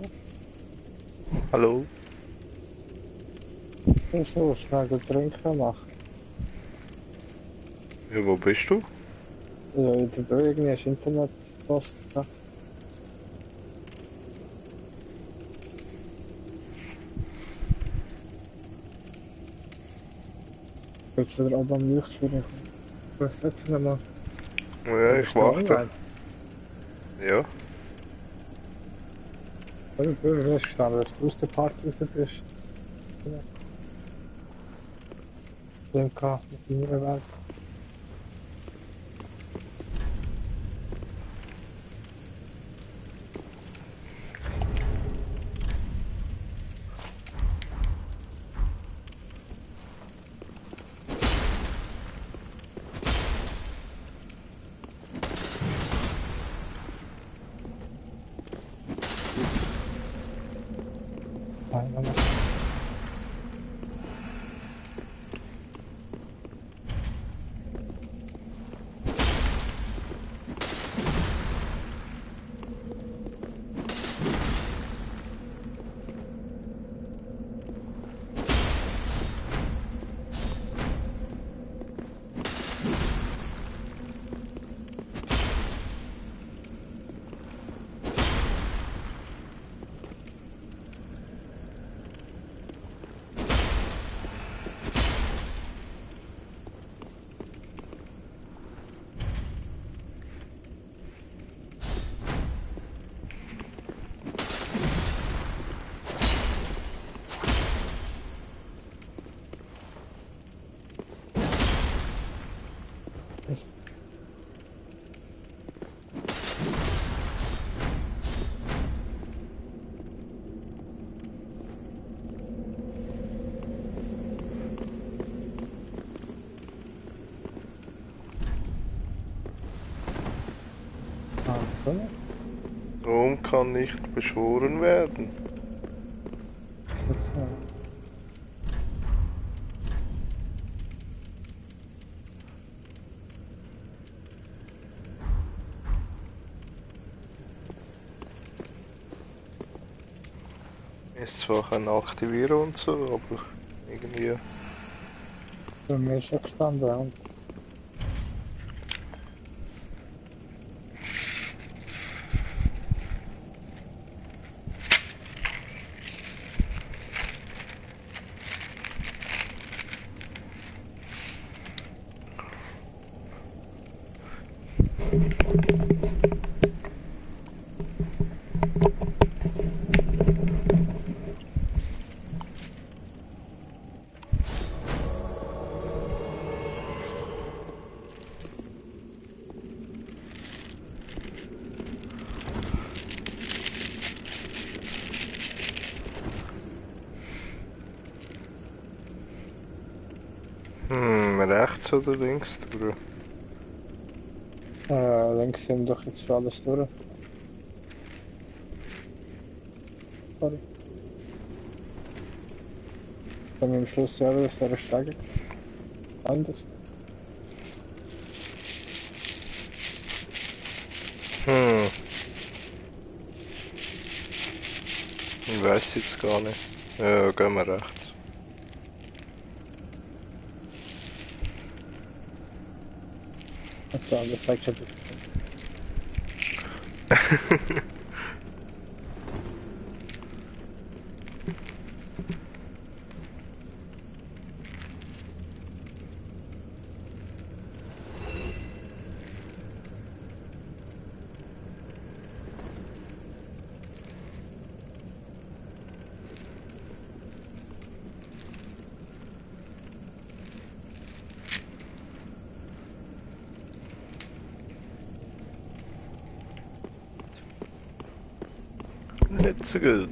Speaker 2: Hallo.
Speaker 1: Ich so schnell den Trinken machen.
Speaker 2: Ja, wo bist du?
Speaker 1: Ja, in der Böe irgendwie ist Internet fast. Ja. Jetzt wieder oben am Leuchtturm. Was setzt du mal?
Speaker 2: Ja, ich warte. Ja.
Speaker 1: Du hast gestanden, dass du aus der Party raus bist. Linka mit deiner Welt. Nein, nein, nein. So.
Speaker 2: Rom kann nicht beschworen werden.
Speaker 1: Jetzt,
Speaker 2: Ist zwar ein Aktivieren und so, aber irgendwie.
Speaker 1: bei mir ist ja gestanden. Und
Speaker 2: Rechts oder links durch?
Speaker 1: links sind doch jetzt für alles durch. Sorry. Dann im Schluss ja wieder der Steiger. Anders.
Speaker 2: Ich weiß jetzt gar nicht. Ja, gehen wir rechts.
Speaker 1: Also, das zeigt schon das.
Speaker 2: Nicht so gut.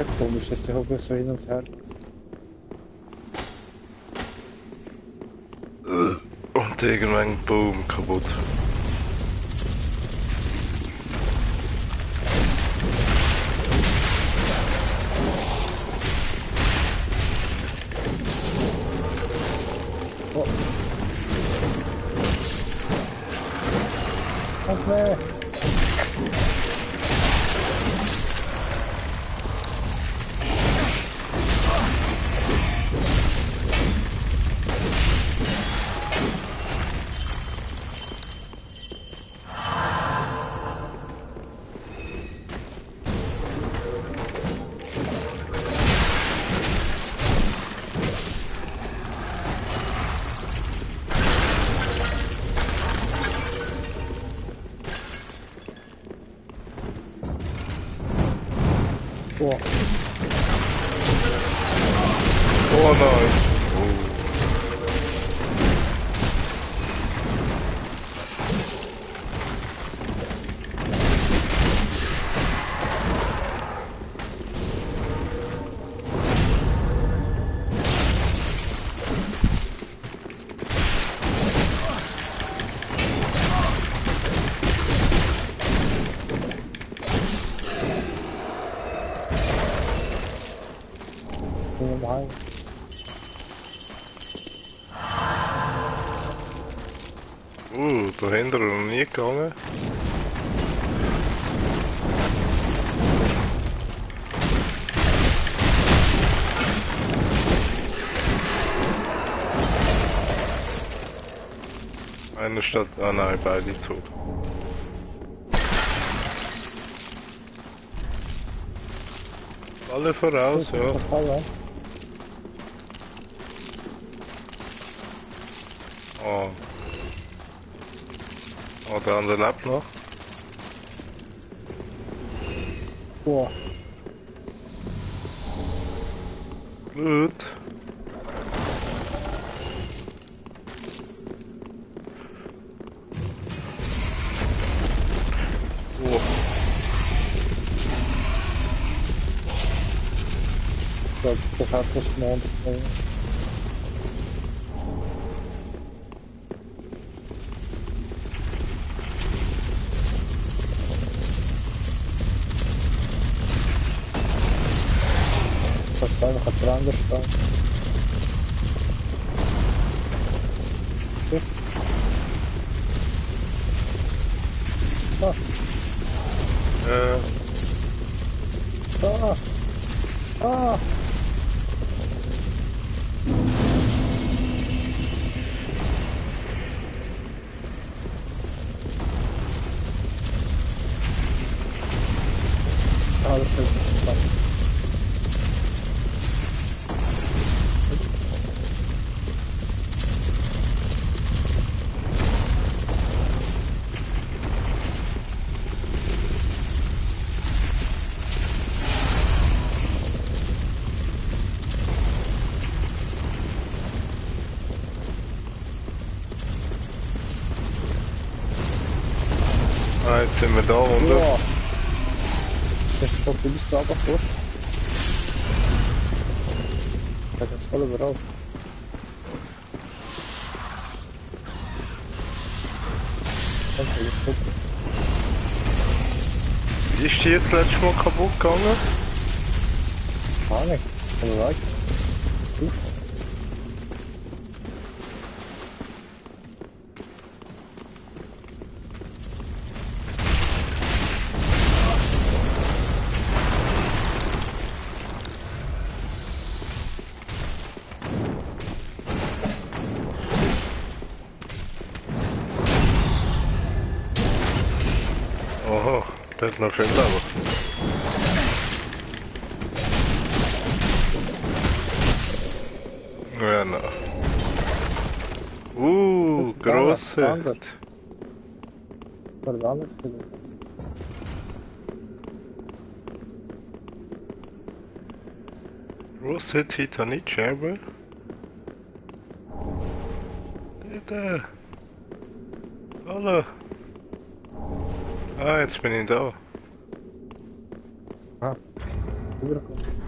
Speaker 1: ja komisch, dass die Hobel so hin und her.
Speaker 2: Und irgendwann boom, kaputt.
Speaker 1: Oh. Okay. Oh.
Speaker 2: Oh nice.
Speaker 1: Normal.
Speaker 2: Da hinten noch nie gegangen. Eine Stadt, ah nein, beide tot. Alle voraus, ja. Oh. Oh, der andere lebt noch.
Speaker 1: Boah.
Speaker 2: Gut. Oh.
Speaker 1: Das hat das Mond. Das ist einfach ein Brand stand. Ah, ah, ah. Ah, das ist spannend.
Speaker 2: Ah, jetzt sind wir da unten.
Speaker 1: Ja. Das ist doch, du bist da aber vor. Da ist voll überall.
Speaker 2: Wie ist die jetzt letztes Mal kaputt gegangen?
Speaker 1: Gar nicht. Aber weiter.
Speaker 2: Oho, der hat noch viel Leben. Ja, na. Grosse.
Speaker 1: Verdammt.
Speaker 2: Grosse Titanitscherbe. Da. Hallo. Ah, jetzt bin ich da.
Speaker 1: Ah, überkommen.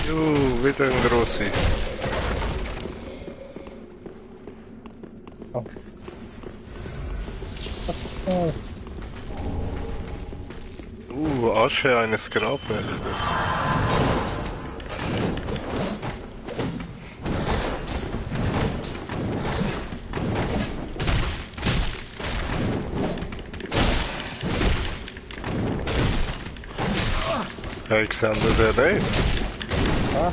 Speaker 2: Wieder ein grosser.
Speaker 1: Oh. Oh.
Speaker 2: Asche eines Grabwächters. Alexander der Rey.
Speaker 1: Ah.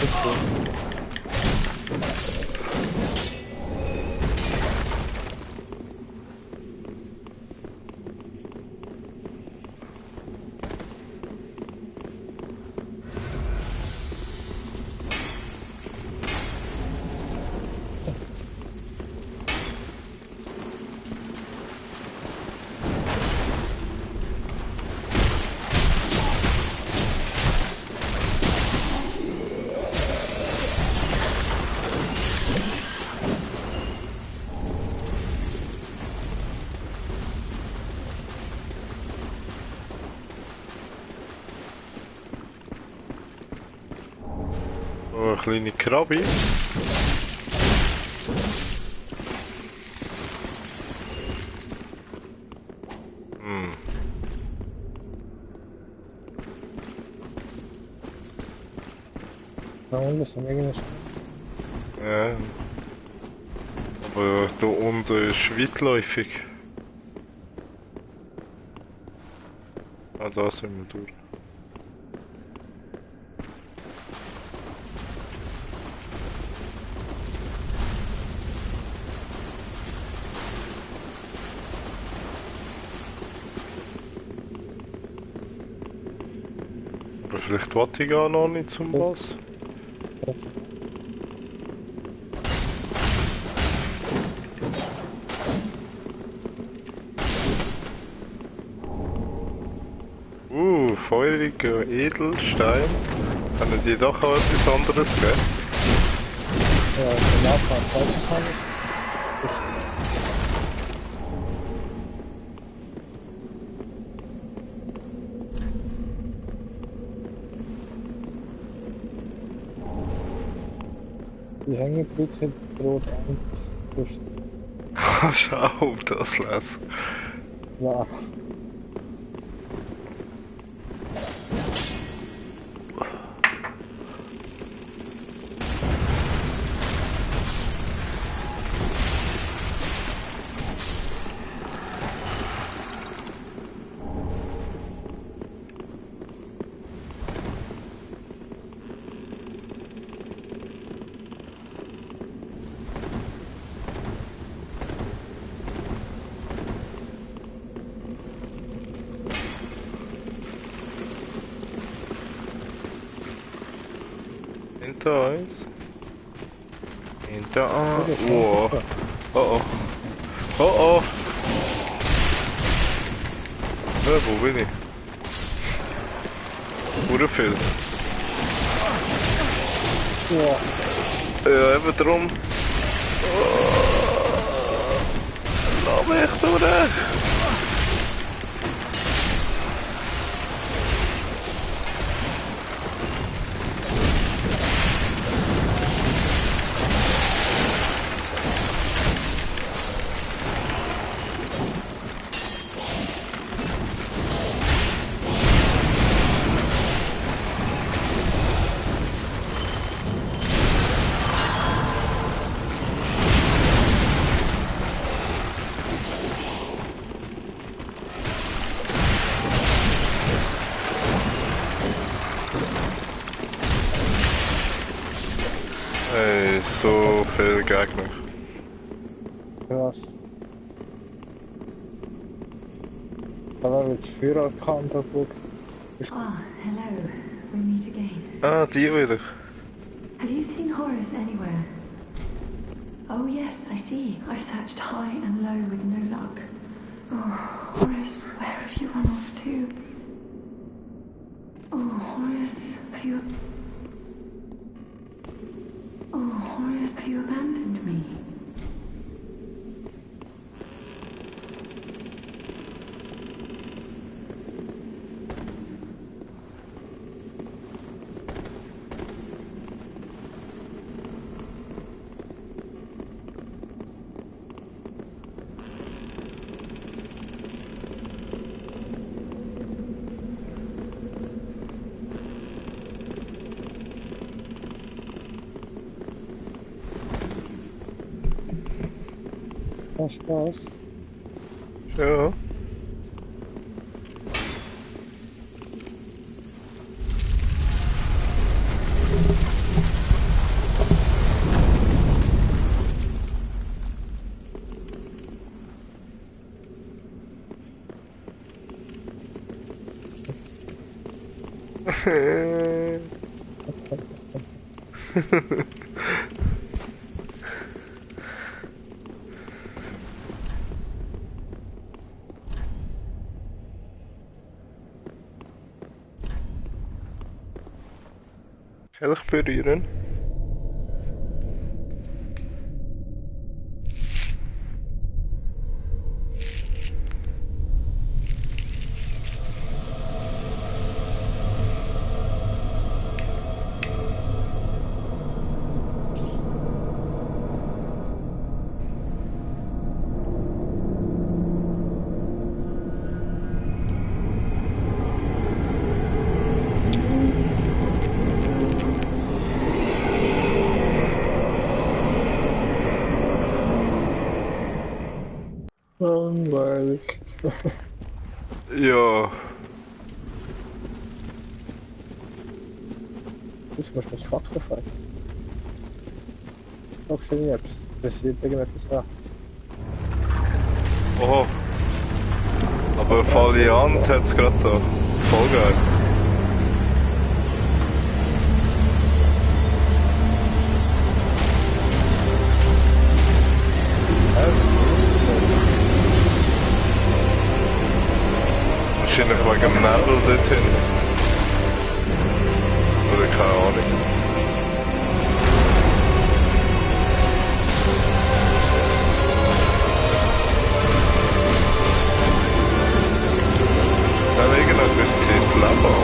Speaker 1: Ist gut.
Speaker 2: Oh, een kleine krabby.
Speaker 1: Da unten sind irgendwas.
Speaker 2: Ja. Aber da unten ist weitläufig. Ah, da sind wir durch. Aber vielleicht wollte ich gar noch nicht zum Boss. Feuriger Edelstein. Können die doch auch etwas anderes geben?
Speaker 1: Ja, der Nachbarn falsches Handel. Die Hängebrücke droht an.
Speaker 2: Schau auf das lesen.
Speaker 1: Ja.
Speaker 2: Hinter uns. Hinter uns. Wow. Oh oh. Oh oh. Ja, wo bin ich? Oder viel?
Speaker 1: Ja.
Speaker 2: Ja, eben drum. Lass mich durch. Ey, so viel Gegner.
Speaker 1: Krass. Da war jetzt Führerkant auf Box.
Speaker 3: Ah, hello. We meet again.
Speaker 2: Ah, die wieder.
Speaker 3: Have you seen Horace anywhere? Oh yes, I see. I've searched high and low with no luck. Oh, Horace, where have you run off to? Oh, Horace, have you... Oh, Horace, have you abandoned me?
Speaker 1: keinen Spaß.
Speaker 2: Ja. Kelch berühren.
Speaker 1: Langweilig.
Speaker 2: Ja.
Speaker 1: Das musst du mich Fakten fragen. Fragst du nie etwas? Passiert irgendetwas an?
Speaker 2: Oh. Aber Valiant hat es gerade so. Voll geil. Wahrscheinlich wegen dem Nebel dorthin. Oder keine Ahnung. Dann irgendein bisschen Leben.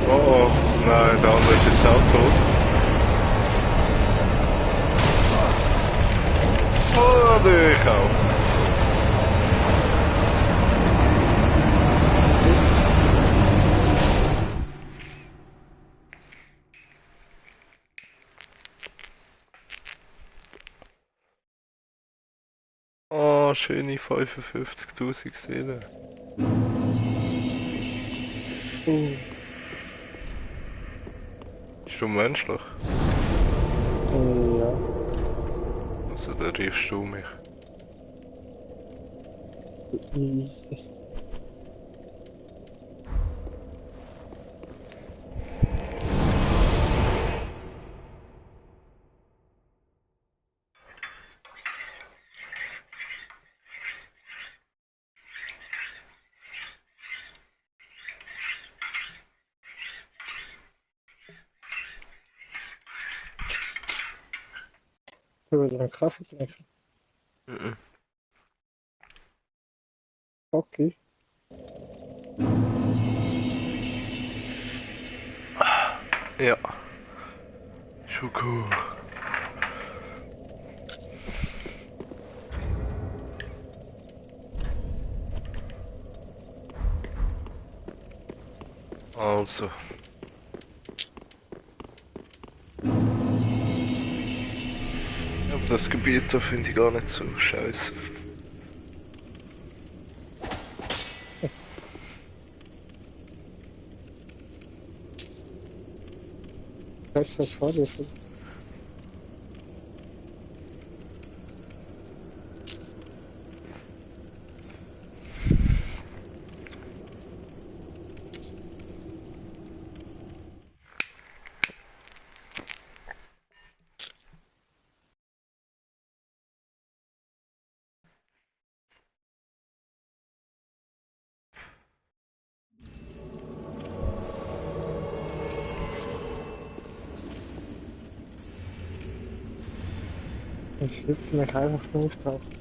Speaker 2: Oh, nein, der andere ist jetzt auch tot. Oh, der ich auch. Oh, schöne 55.000 Seelen. Bist du menschlich?
Speaker 1: Ja.
Speaker 2: Also, da riefst du mich.
Speaker 1: Easy. Du willst einen Kaffee trinken?
Speaker 2: Mhm.
Speaker 1: Okay.
Speaker 2: Ja. Schon cool. Also. Aber das Gebiet da finde ich gar nicht so scheiße.
Speaker 1: Weißt du, was vor dir ist? Ich hüpfe mich einfach nur auftauchen.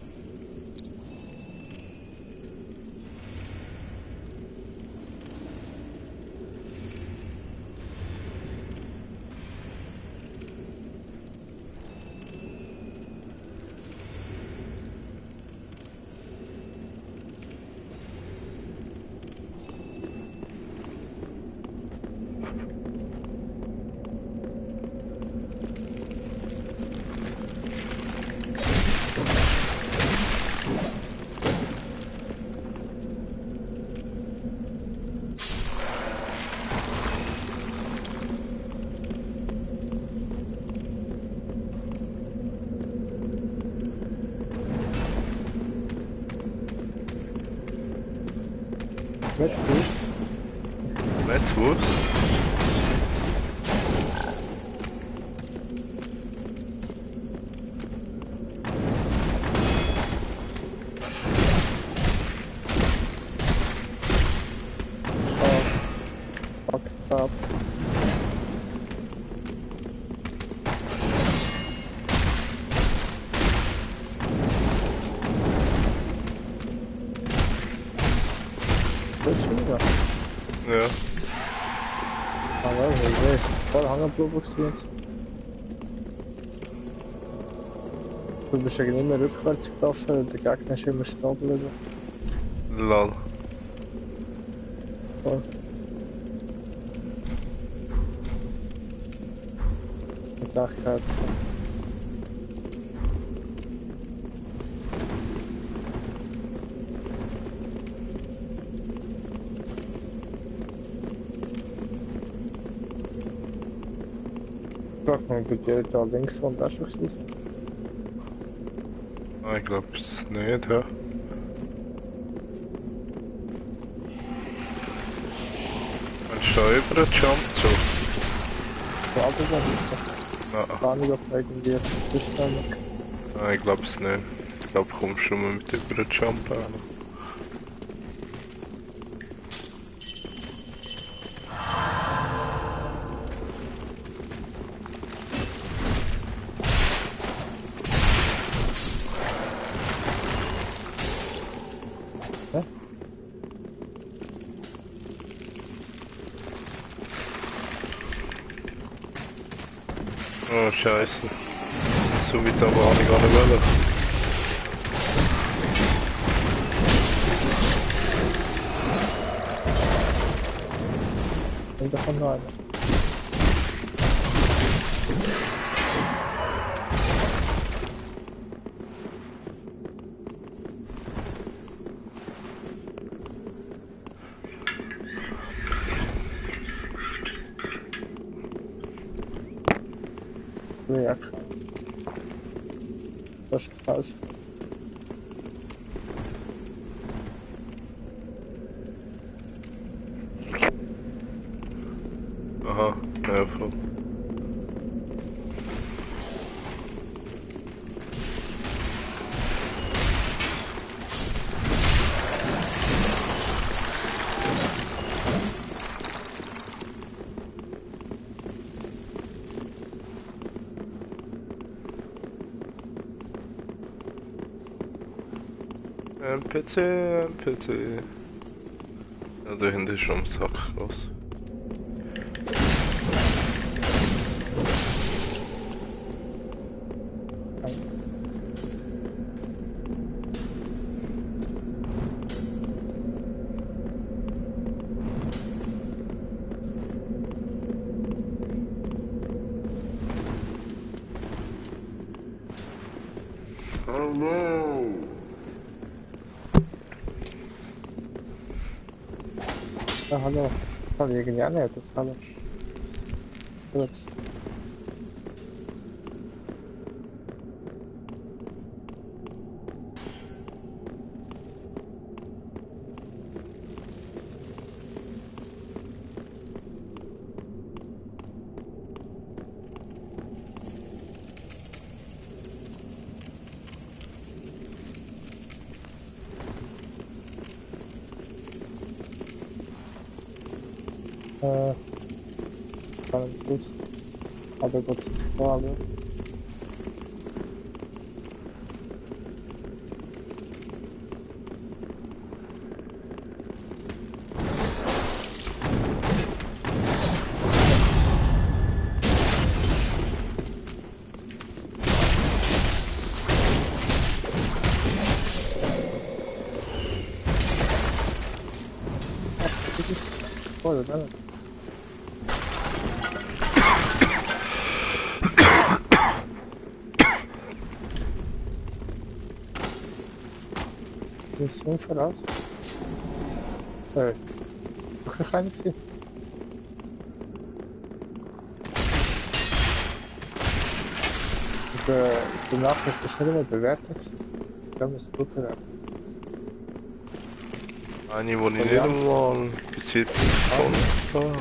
Speaker 1: Nicht gut.
Speaker 2: Mettwurst?
Speaker 1: Fuck up. Das ist schon wieder.
Speaker 2: Ja.
Speaker 1: Aber ich weiß, voll Hangerprobe gesehen. Du bist ja nicht mehr rückwärts gelaufen, und der Gegner ist immer stehen geblieben.
Speaker 2: Lol.
Speaker 1: Voll. Ich dachte halt, frag mal, bei dir da links und da schon gewesen.
Speaker 2: Ah, ich glaub's nicht, ja. Kannst du da über den Jump zu?
Speaker 1: Ja, aber dann ist
Speaker 2: Nein.
Speaker 1: es gar nicht, ob irgendwie ist.
Speaker 2: Nein, ich glaub's nicht. Ich glaub, du kommst schon mal mit über den Jump an.
Speaker 1: Hä?
Speaker 2: Oh, scheiße. So weit aber auch nicht wollen.
Speaker 1: Und davon rein. Ja, das ist krass.
Speaker 2: Aha, ja, voll. NPC, NPC. Ja, da hinten ist schon am Sack los.
Speaker 1: Ja, hallo. Kann irgendwie auch nicht, das hallo. Gut. Gut. Aber gut, Frage. voll, oder? Wie ist so voraus? Doch keine gesehen. Die Nachricht ist nicht immer bewertet. Da muss ich gucken.
Speaker 2: Eine, die ich nicht einmal bis jetzt gefunden habe.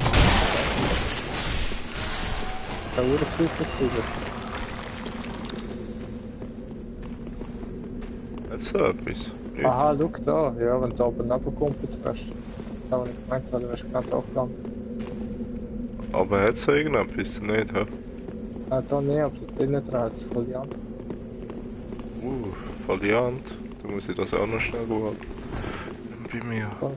Speaker 1: Da wurde zu viel
Speaker 2: Jetzt so etwas. Nicht.
Speaker 1: Aha, schau da. Ja, wenn du oben runterkommst, wärst da, wo ich gemeint habe, wärst du gerade auch gelandet.
Speaker 2: Aber hat es irgendetwas? Nicht, hä?
Speaker 1: Da nicht, aber drinnen dran hat es voll die Hand.
Speaker 2: Valiant. Da muss ich das auch noch schnell holen. Bei mir.
Speaker 1: Voll.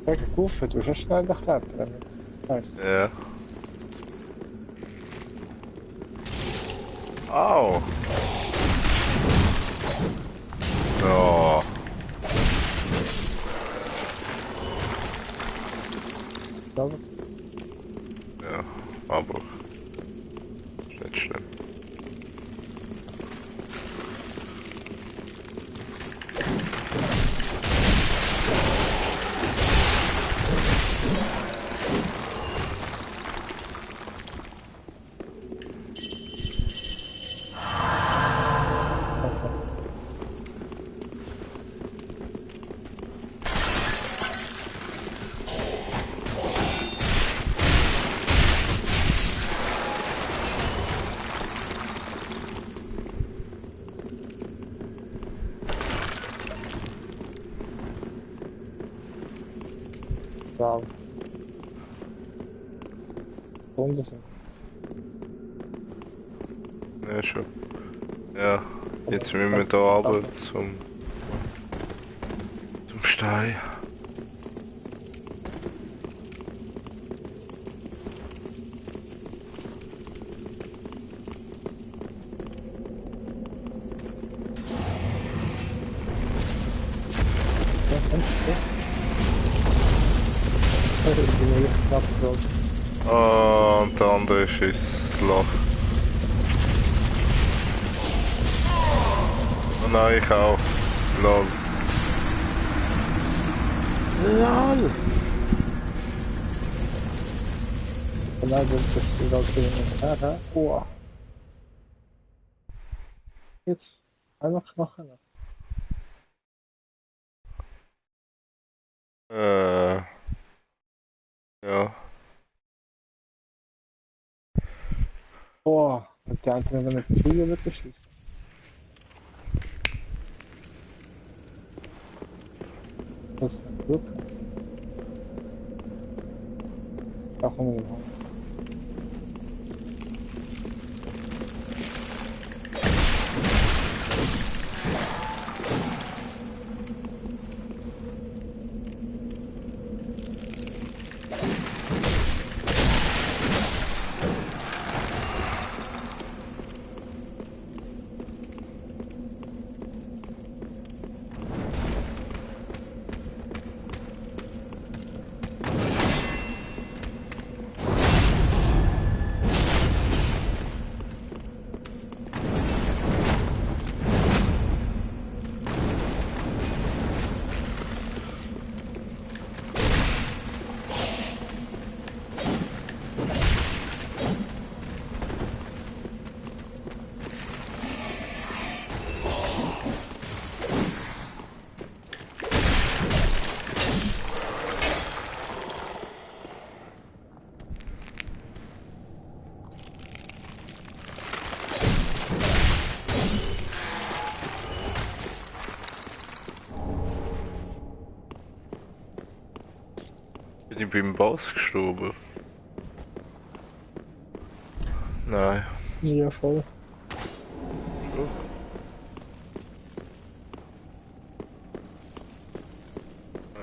Speaker 1: Kijk, Koeven, du hast schnell geklettert. Nice.
Speaker 2: Ja. Au! Ja.
Speaker 1: Glaube
Speaker 2: Ja, aber. Ist nicht schlimm.
Speaker 1: Wow. Wunderschön.
Speaker 2: Ja, schon. Ja, jetzt müssen wir da runter zum Stein.
Speaker 1: Ja, kommst du? Ich bin hier knapp drauf.
Speaker 2: Ah, und der andere ist ins Loch. Oh nein, ich auch. Lol. LOL!
Speaker 1: Von daher wird das Spiel auch hin und her, hä? Oh. Jetzt einfach Knochen.
Speaker 2: Ja.
Speaker 1: Boah, mit der einzelnen mit dem Flieger wird geschießt. Das ist ein Glück. Da kommen wir noch. Bin ich beim Boss gestorben?
Speaker 2: Nein.
Speaker 1: Ja, voll.
Speaker 2: Schon.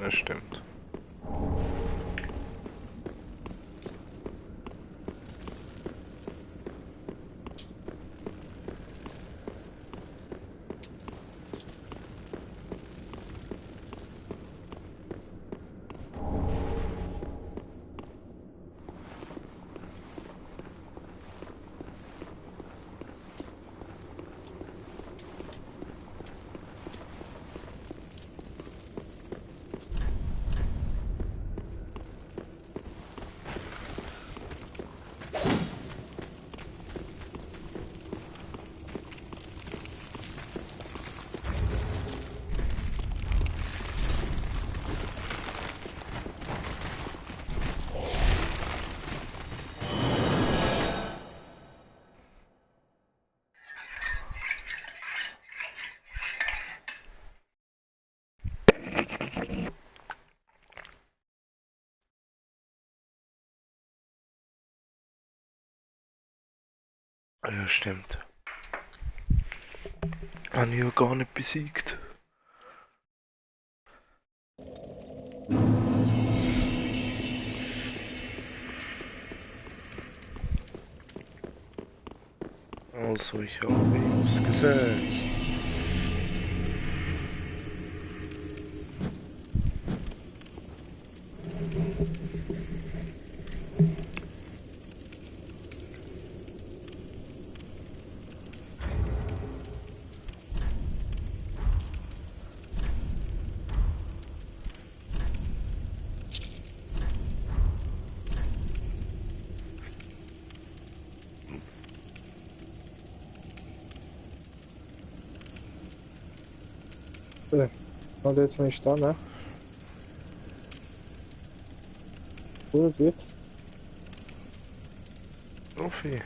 Speaker 2: Ja, stimmt. Ja, stimmt. Habe ich ja gar nicht besiegt. Also, ich habe mich ausgesetzt.
Speaker 1: Und jetzt bin ich da, ne? Gut, geht.
Speaker 2: Profi.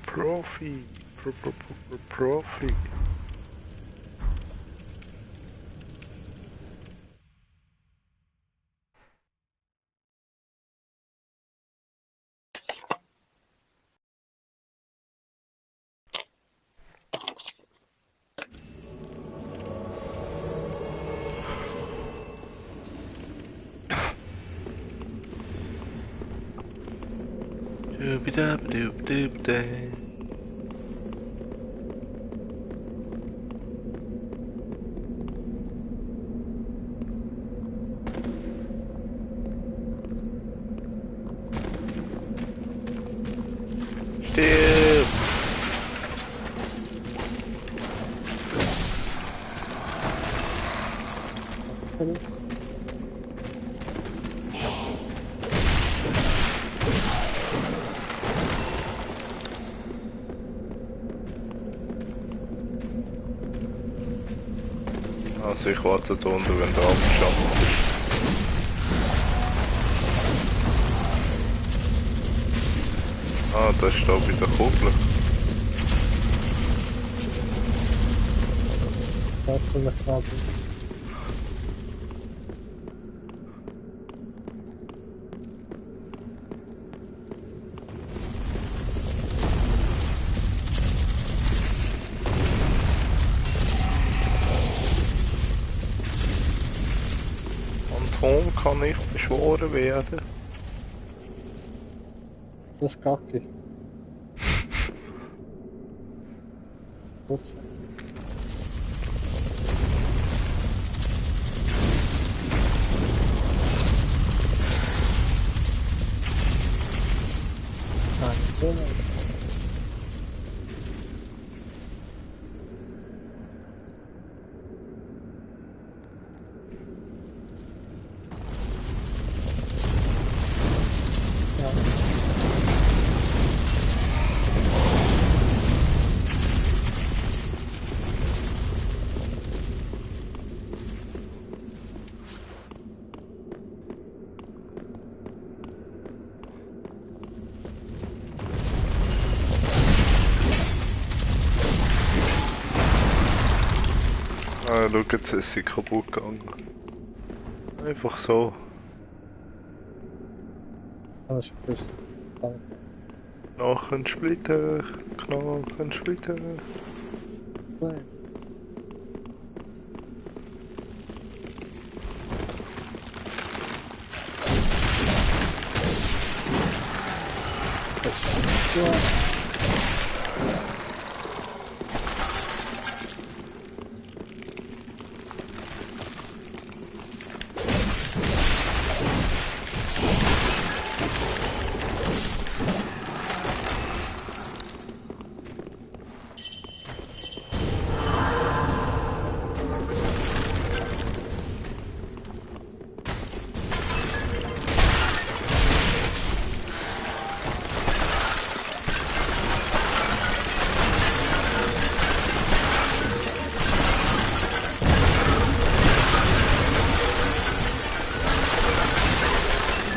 Speaker 2: Profi. Profi. Doobie-dab-doop-doop-day. Stirb! Also ich warte da unten, wenn der abgeschafft ist. Ah, da ist da bei der Kuppel.
Speaker 1: Da ist eine Karte.
Speaker 2: Phantom kann nicht beschworen werden.
Speaker 1: Das ist kacke. Gut. Nein,
Speaker 2: Ah, schau, jetzt ist sie kaputt gegangen. Einfach so.
Speaker 1: Das ist böse. Danke.
Speaker 2: Knochensplitter, Knochensplitter.
Speaker 1: Nein. Ja.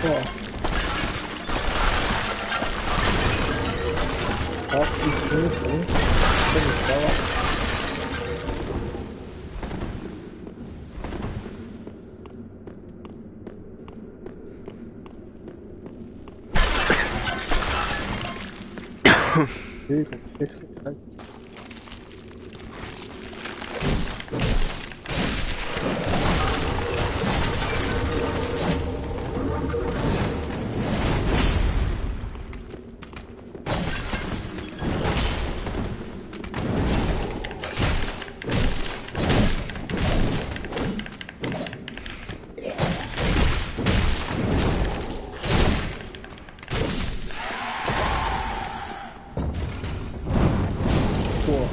Speaker 1: Boah. Auf die Hilfe. Bin ich sauer. Lügen, Flüssigkeit. Boah.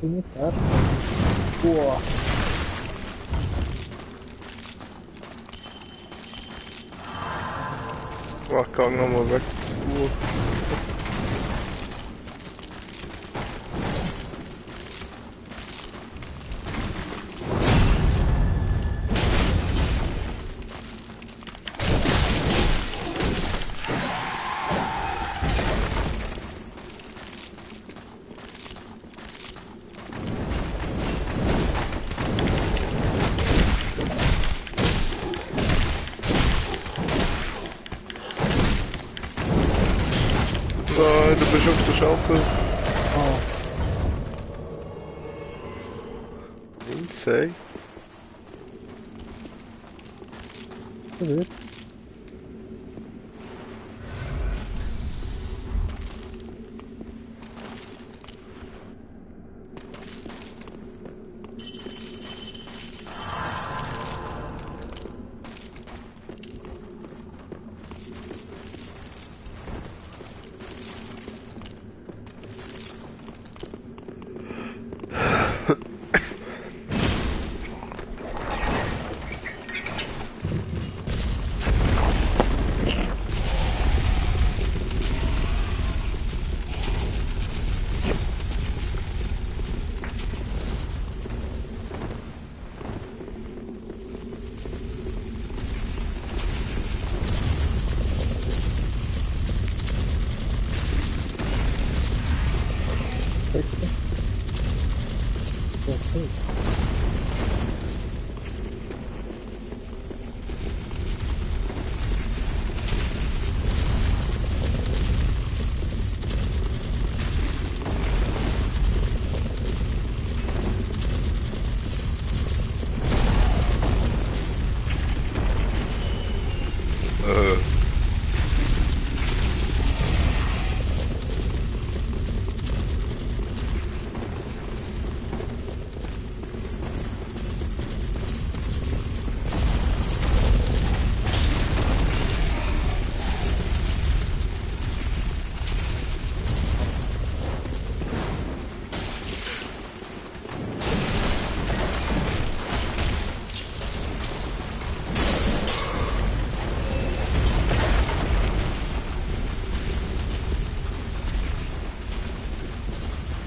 Speaker 1: Bin ich da? Boah.
Speaker 2: Ach, gang nochmal weg. Nein, du bist auf der Schalter.
Speaker 1: Oh.
Speaker 2: Lindsay.
Speaker 1: Das ist.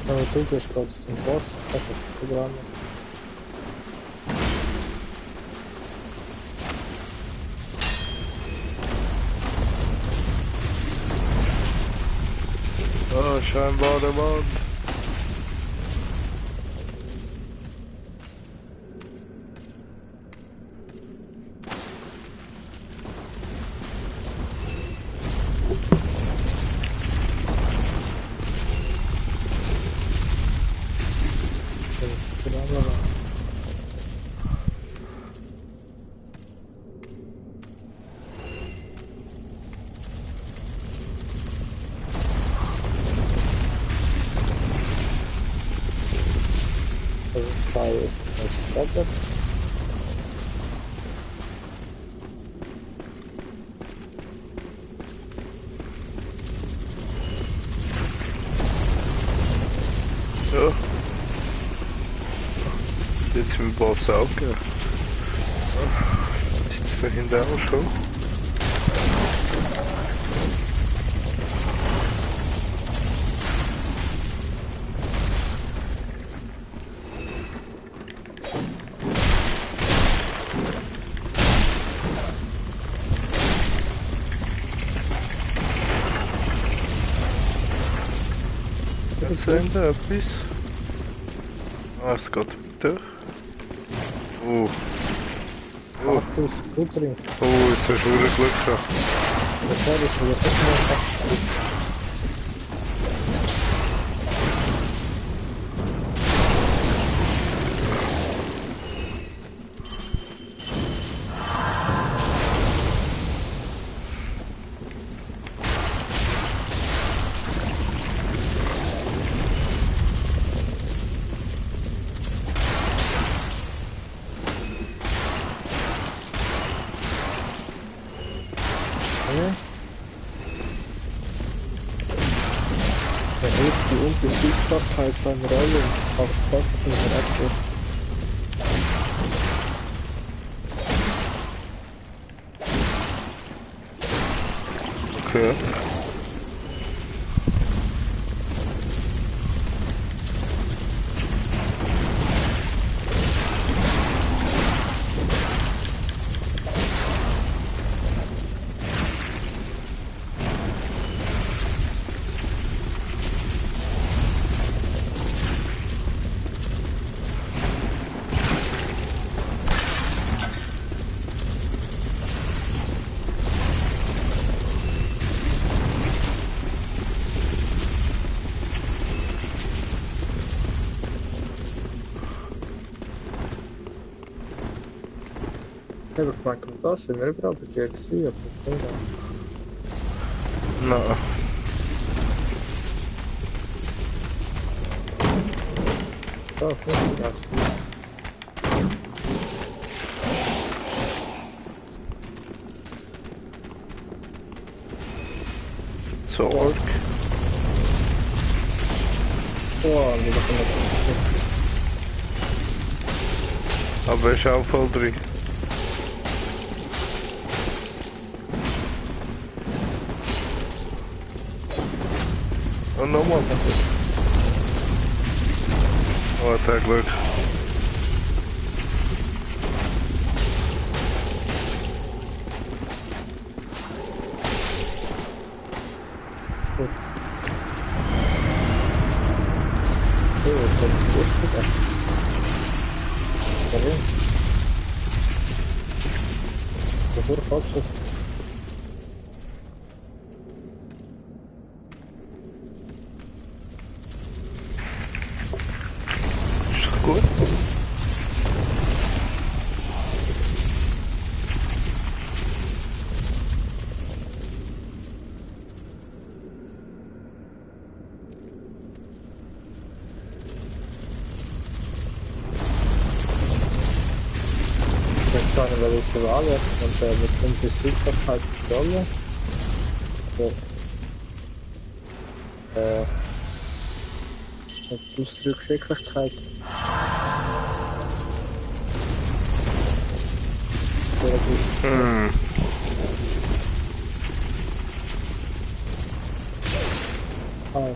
Speaker 1: Aber du bist gerade zum Boss, das ist das Programm.
Speaker 2: Ah, scheinbar der Mann.
Speaker 1: Fire ist nicht better.
Speaker 2: Ja. Jetzt mit dem Boss auch, gell? Sitzt dahinter auch schon. Was sind da etwas? Ah, es geht weiter.
Speaker 1: Kaktus, Blutring.
Speaker 2: Oh, jetzt hast du wieder Glück gehabt.
Speaker 1: Das war das, was ich noch erhöht die Unbesiegbarkeit beim Rollen auf Kosten der Abwehr.
Speaker 2: Okay.
Speaker 1: Ich habe gemeint, kommt das, sind wir überhaupt bei dir gewesen, aber ich bin da.
Speaker 2: Nein.
Speaker 1: Da, nicht das.
Speaker 2: Zurück.
Speaker 1: Oh, wieder von der
Speaker 2: Aber ist auch voll drin. Und nochmal. Oh, hat er Glück.
Speaker 1: Oh, das ist gut. Warum? Bevor falsch ist.
Speaker 2: Ist doch gut.
Speaker 1: Ich weiß gar nicht, weil ich so war und mit Unbesiegbarkeit Rolle. So. Mit Ausdrucksgeschicklichkeit. Sehr gut.
Speaker 2: Hm.
Speaker 1: Ah,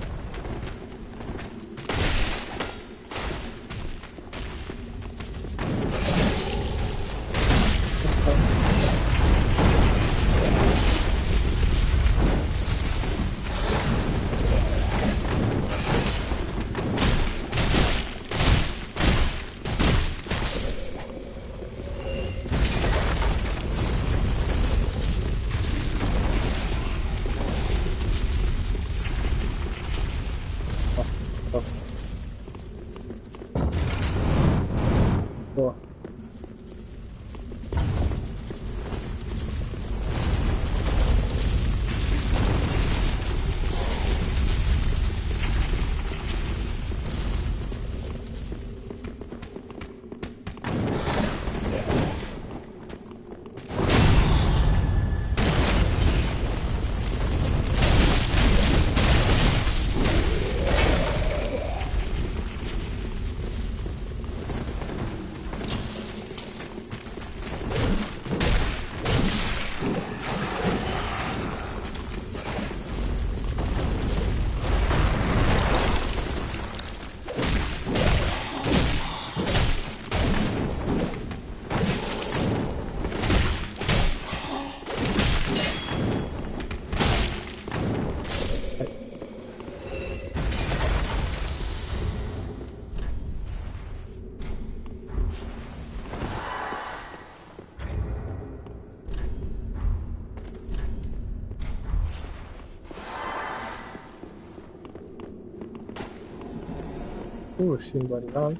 Speaker 1: Oh, scheinbare Wand.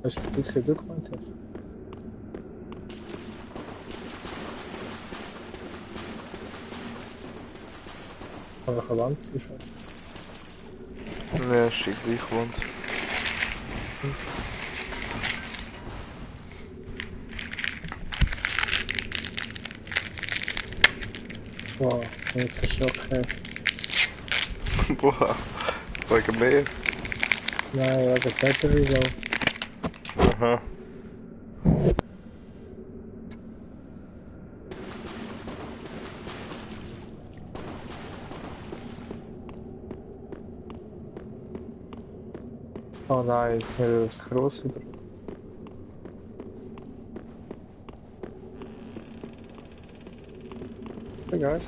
Speaker 1: Das ist das gleiche, du gemeint hast. Einfach eine Wand ist.
Speaker 2: Ja, ist die gleiche Wand.
Speaker 1: Wow, jetzt ist okay.
Speaker 2: Boah, wegen mir.
Speaker 1: Nein, ja, das Battery so.
Speaker 2: Aha.
Speaker 1: Oh nein, jetzt haben das grosse drauf. Hey guys.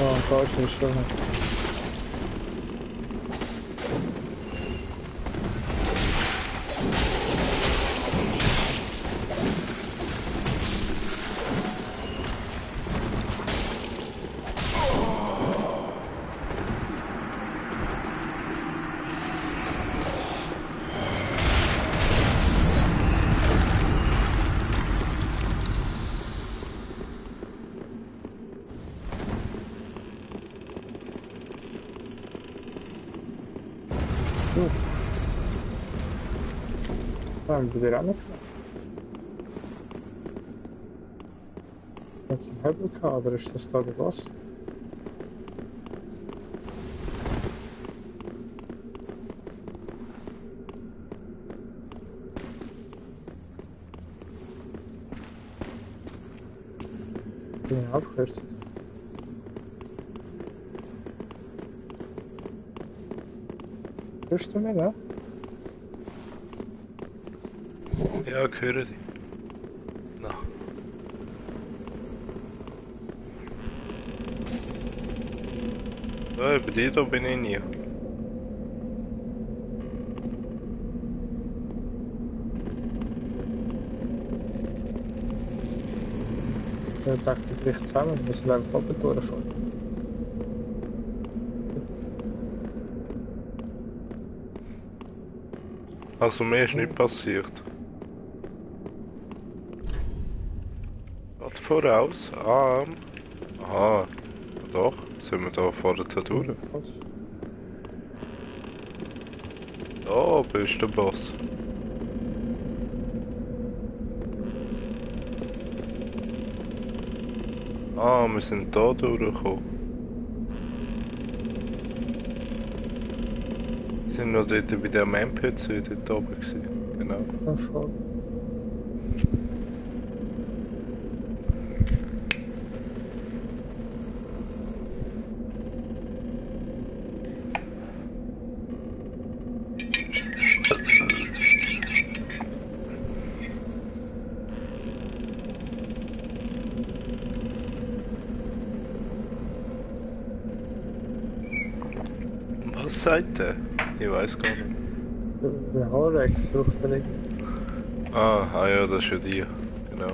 Speaker 1: Oh, Gott, das ist schon. Gut. Dann wieder an. Jetzt ein Hebel gehabt, oder ist das da der Boss? Bin ich abgekürzt. Hörst du mich, ne?
Speaker 2: Ja, ich höre dich. Na. Ja, bei dir da bin ich nie.
Speaker 1: Jetzt sagt die vielleicht zusammen, wir müssen einfach oben durchfahren.
Speaker 2: Also mir ist nicht passiert. Geht voraus. Ah. Aha. Doch, sind wir da vorne durch.
Speaker 1: Was?
Speaker 2: Da bist der Boss. Ah, wir sind da durchgekommen. Wir sind noch dort bei dem NPC dort oben gewesen. Genau.
Speaker 1: Ja, voll.
Speaker 2: Was sagt der? Ich weiß gar nicht.
Speaker 1: Der Horex sucht er nicht.
Speaker 2: Ah ja, das ist ja die. Genau.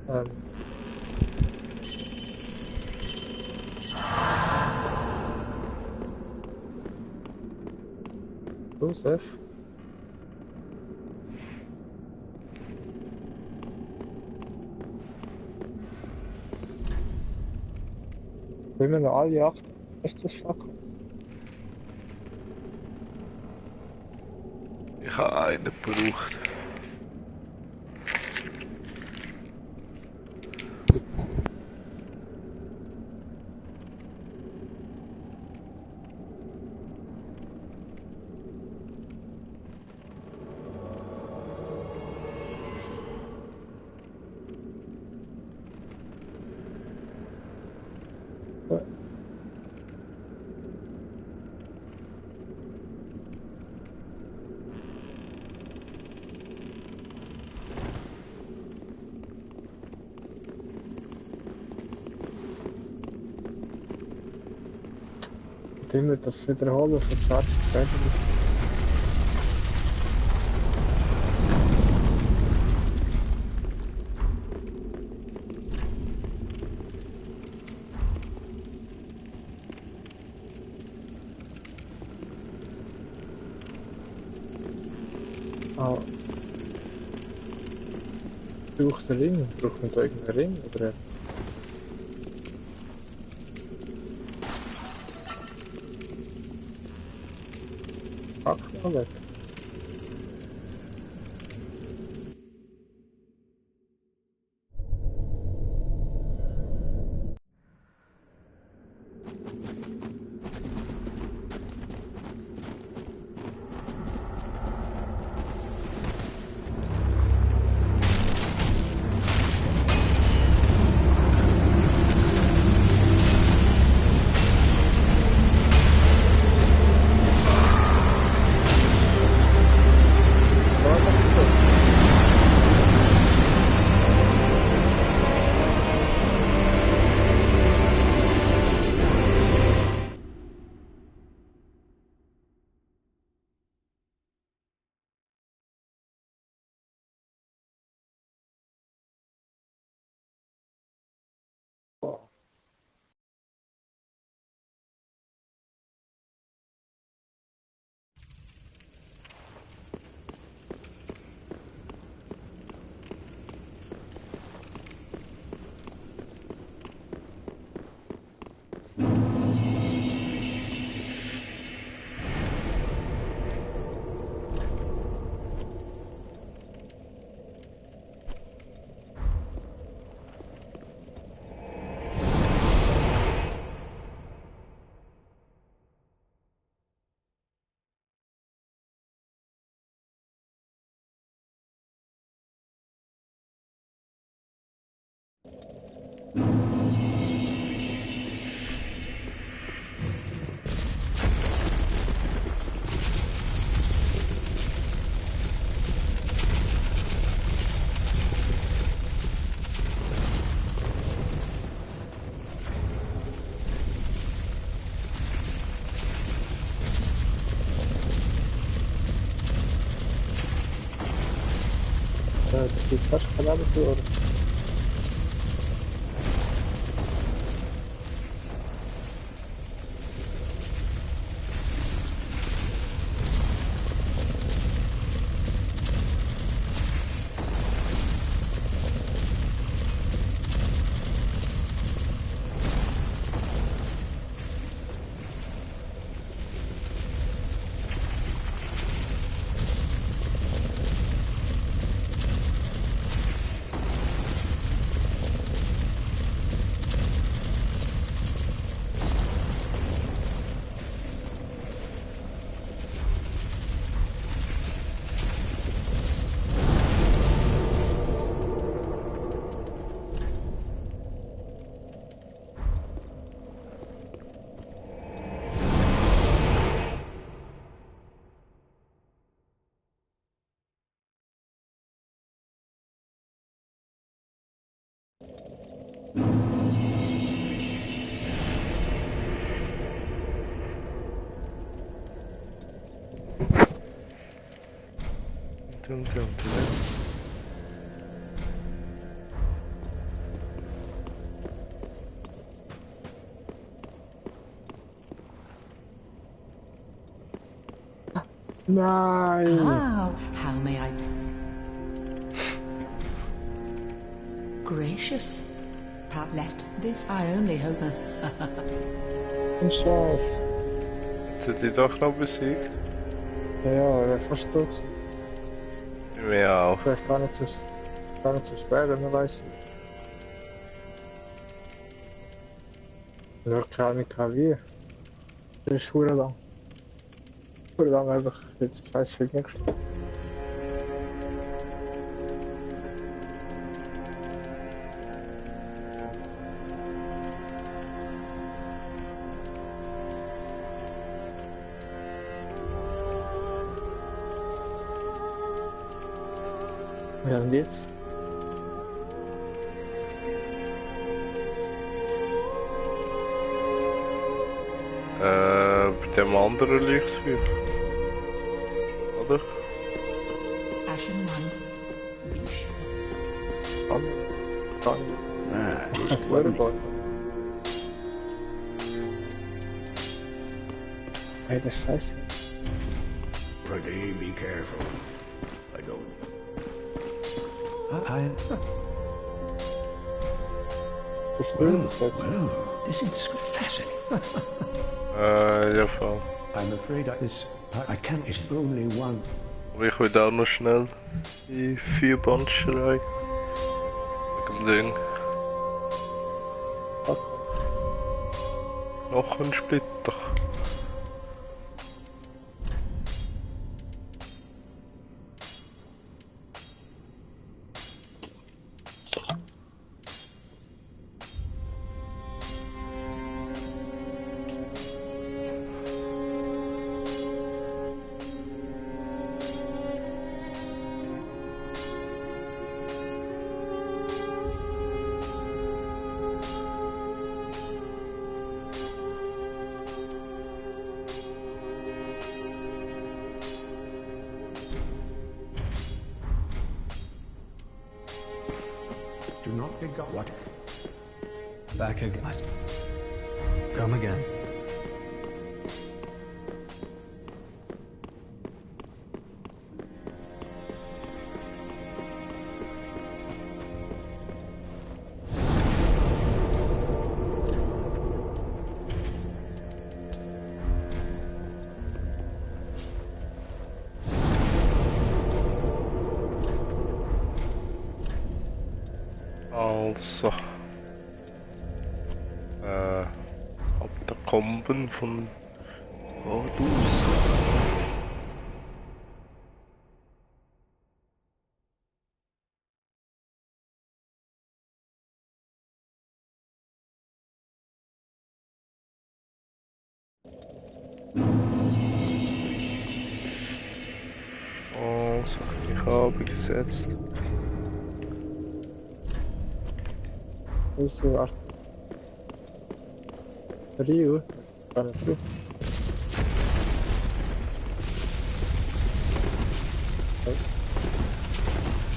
Speaker 1: Ähm. Josef? Wenn wir noch alle achten, ist das Flakon?
Speaker 2: Ich habe einen gebraucht.
Speaker 1: Ja. Und immer das Wiederholen von Charge Strategy. Ah. Braucht einen Ring? Braucht man da irgendeinen Ring? Oder? Pack mal weg. Das geht fast keine Abitur, oder?
Speaker 2: Dum, dum, dum.
Speaker 1: Nein!
Speaker 4: How may I... Gracious. Have let this, I only hope...
Speaker 1: Eine Chance.
Speaker 2: Hat sie die doch noch besiegt?
Speaker 1: Ja, er wäre fast tot.
Speaker 2: Mir auch.
Speaker 1: Vielleicht gar nicht so schwer, wenn man weiß. Nur keine KW. Das ist verdammt lang. Verdammt lang einfach jetzt scheiß viel nichts. Ja, und jetzt?
Speaker 2: bei dem anderen Lichtfeuer. Oder?
Speaker 4: Ashen One. Beach.
Speaker 1: Gar nicht.
Speaker 5: Ah, just
Speaker 1: Wunderbar. Ey, das ist scheiße.
Speaker 5: Pretty, be careful. I don't.
Speaker 1: Bestimmt ist jetzt.
Speaker 5: Well, this is fascinating.
Speaker 2: Ja voll.
Speaker 5: I'm afraid I can't. It's only one.
Speaker 2: Aber ich will auch noch schnell die 4 Bandschrei. Wegen dem Ding. Noch ein Splitter.
Speaker 5: Do not be got what? Back again. Come again.
Speaker 2: Also. Katakomben von Bordus. Also, ich habe gesetzt.
Speaker 1: Wieso? Ach. Rio? Gar nicht gut.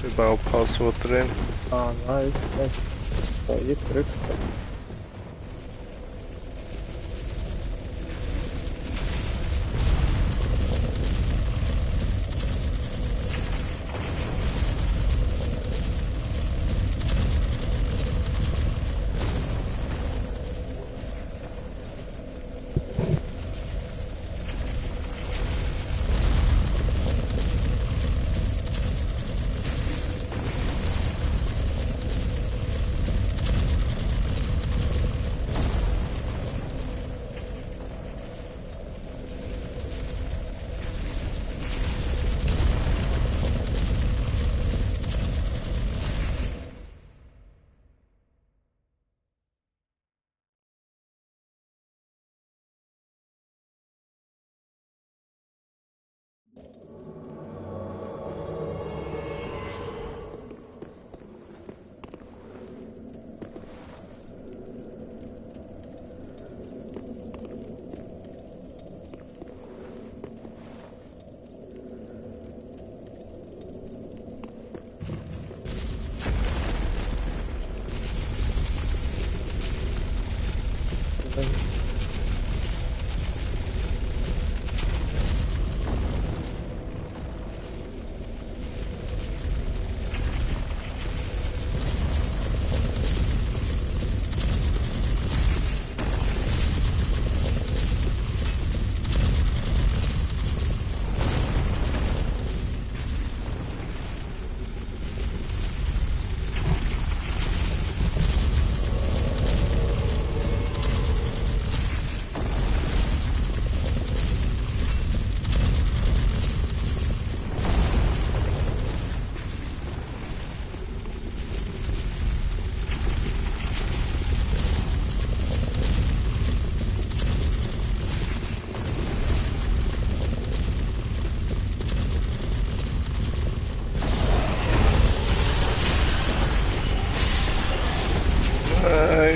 Speaker 2: Ich habe auch Passwort drin.
Speaker 1: Ah, nein. Da hier drückt.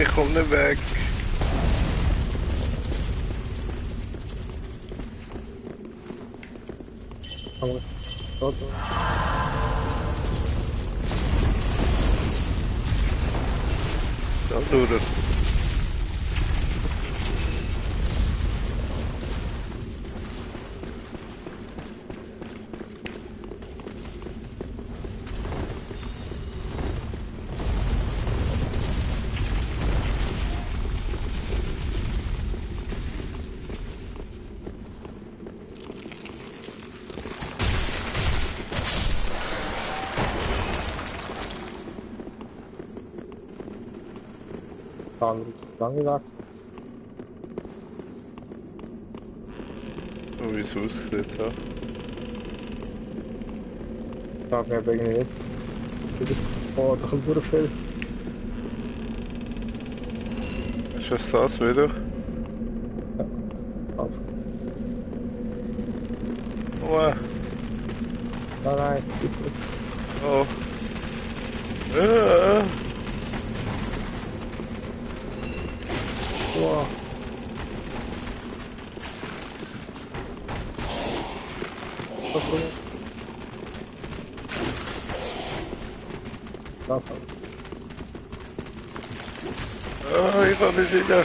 Speaker 2: Ich komme nicht weg.
Speaker 1: Aber dort.
Speaker 2: Da tut er.
Speaker 1: Lang gesagt.
Speaker 2: So wie es aussieht, ja.
Speaker 1: Ich habe mir irgendwie nicht. Oh, doch ein guter Film.
Speaker 2: Ist das wieder?
Speaker 1: Auf.
Speaker 2: Oh,
Speaker 1: Nein.
Speaker 2: oh.
Speaker 1: Wow. Was ist das?
Speaker 2: Ich kann nicht sicher.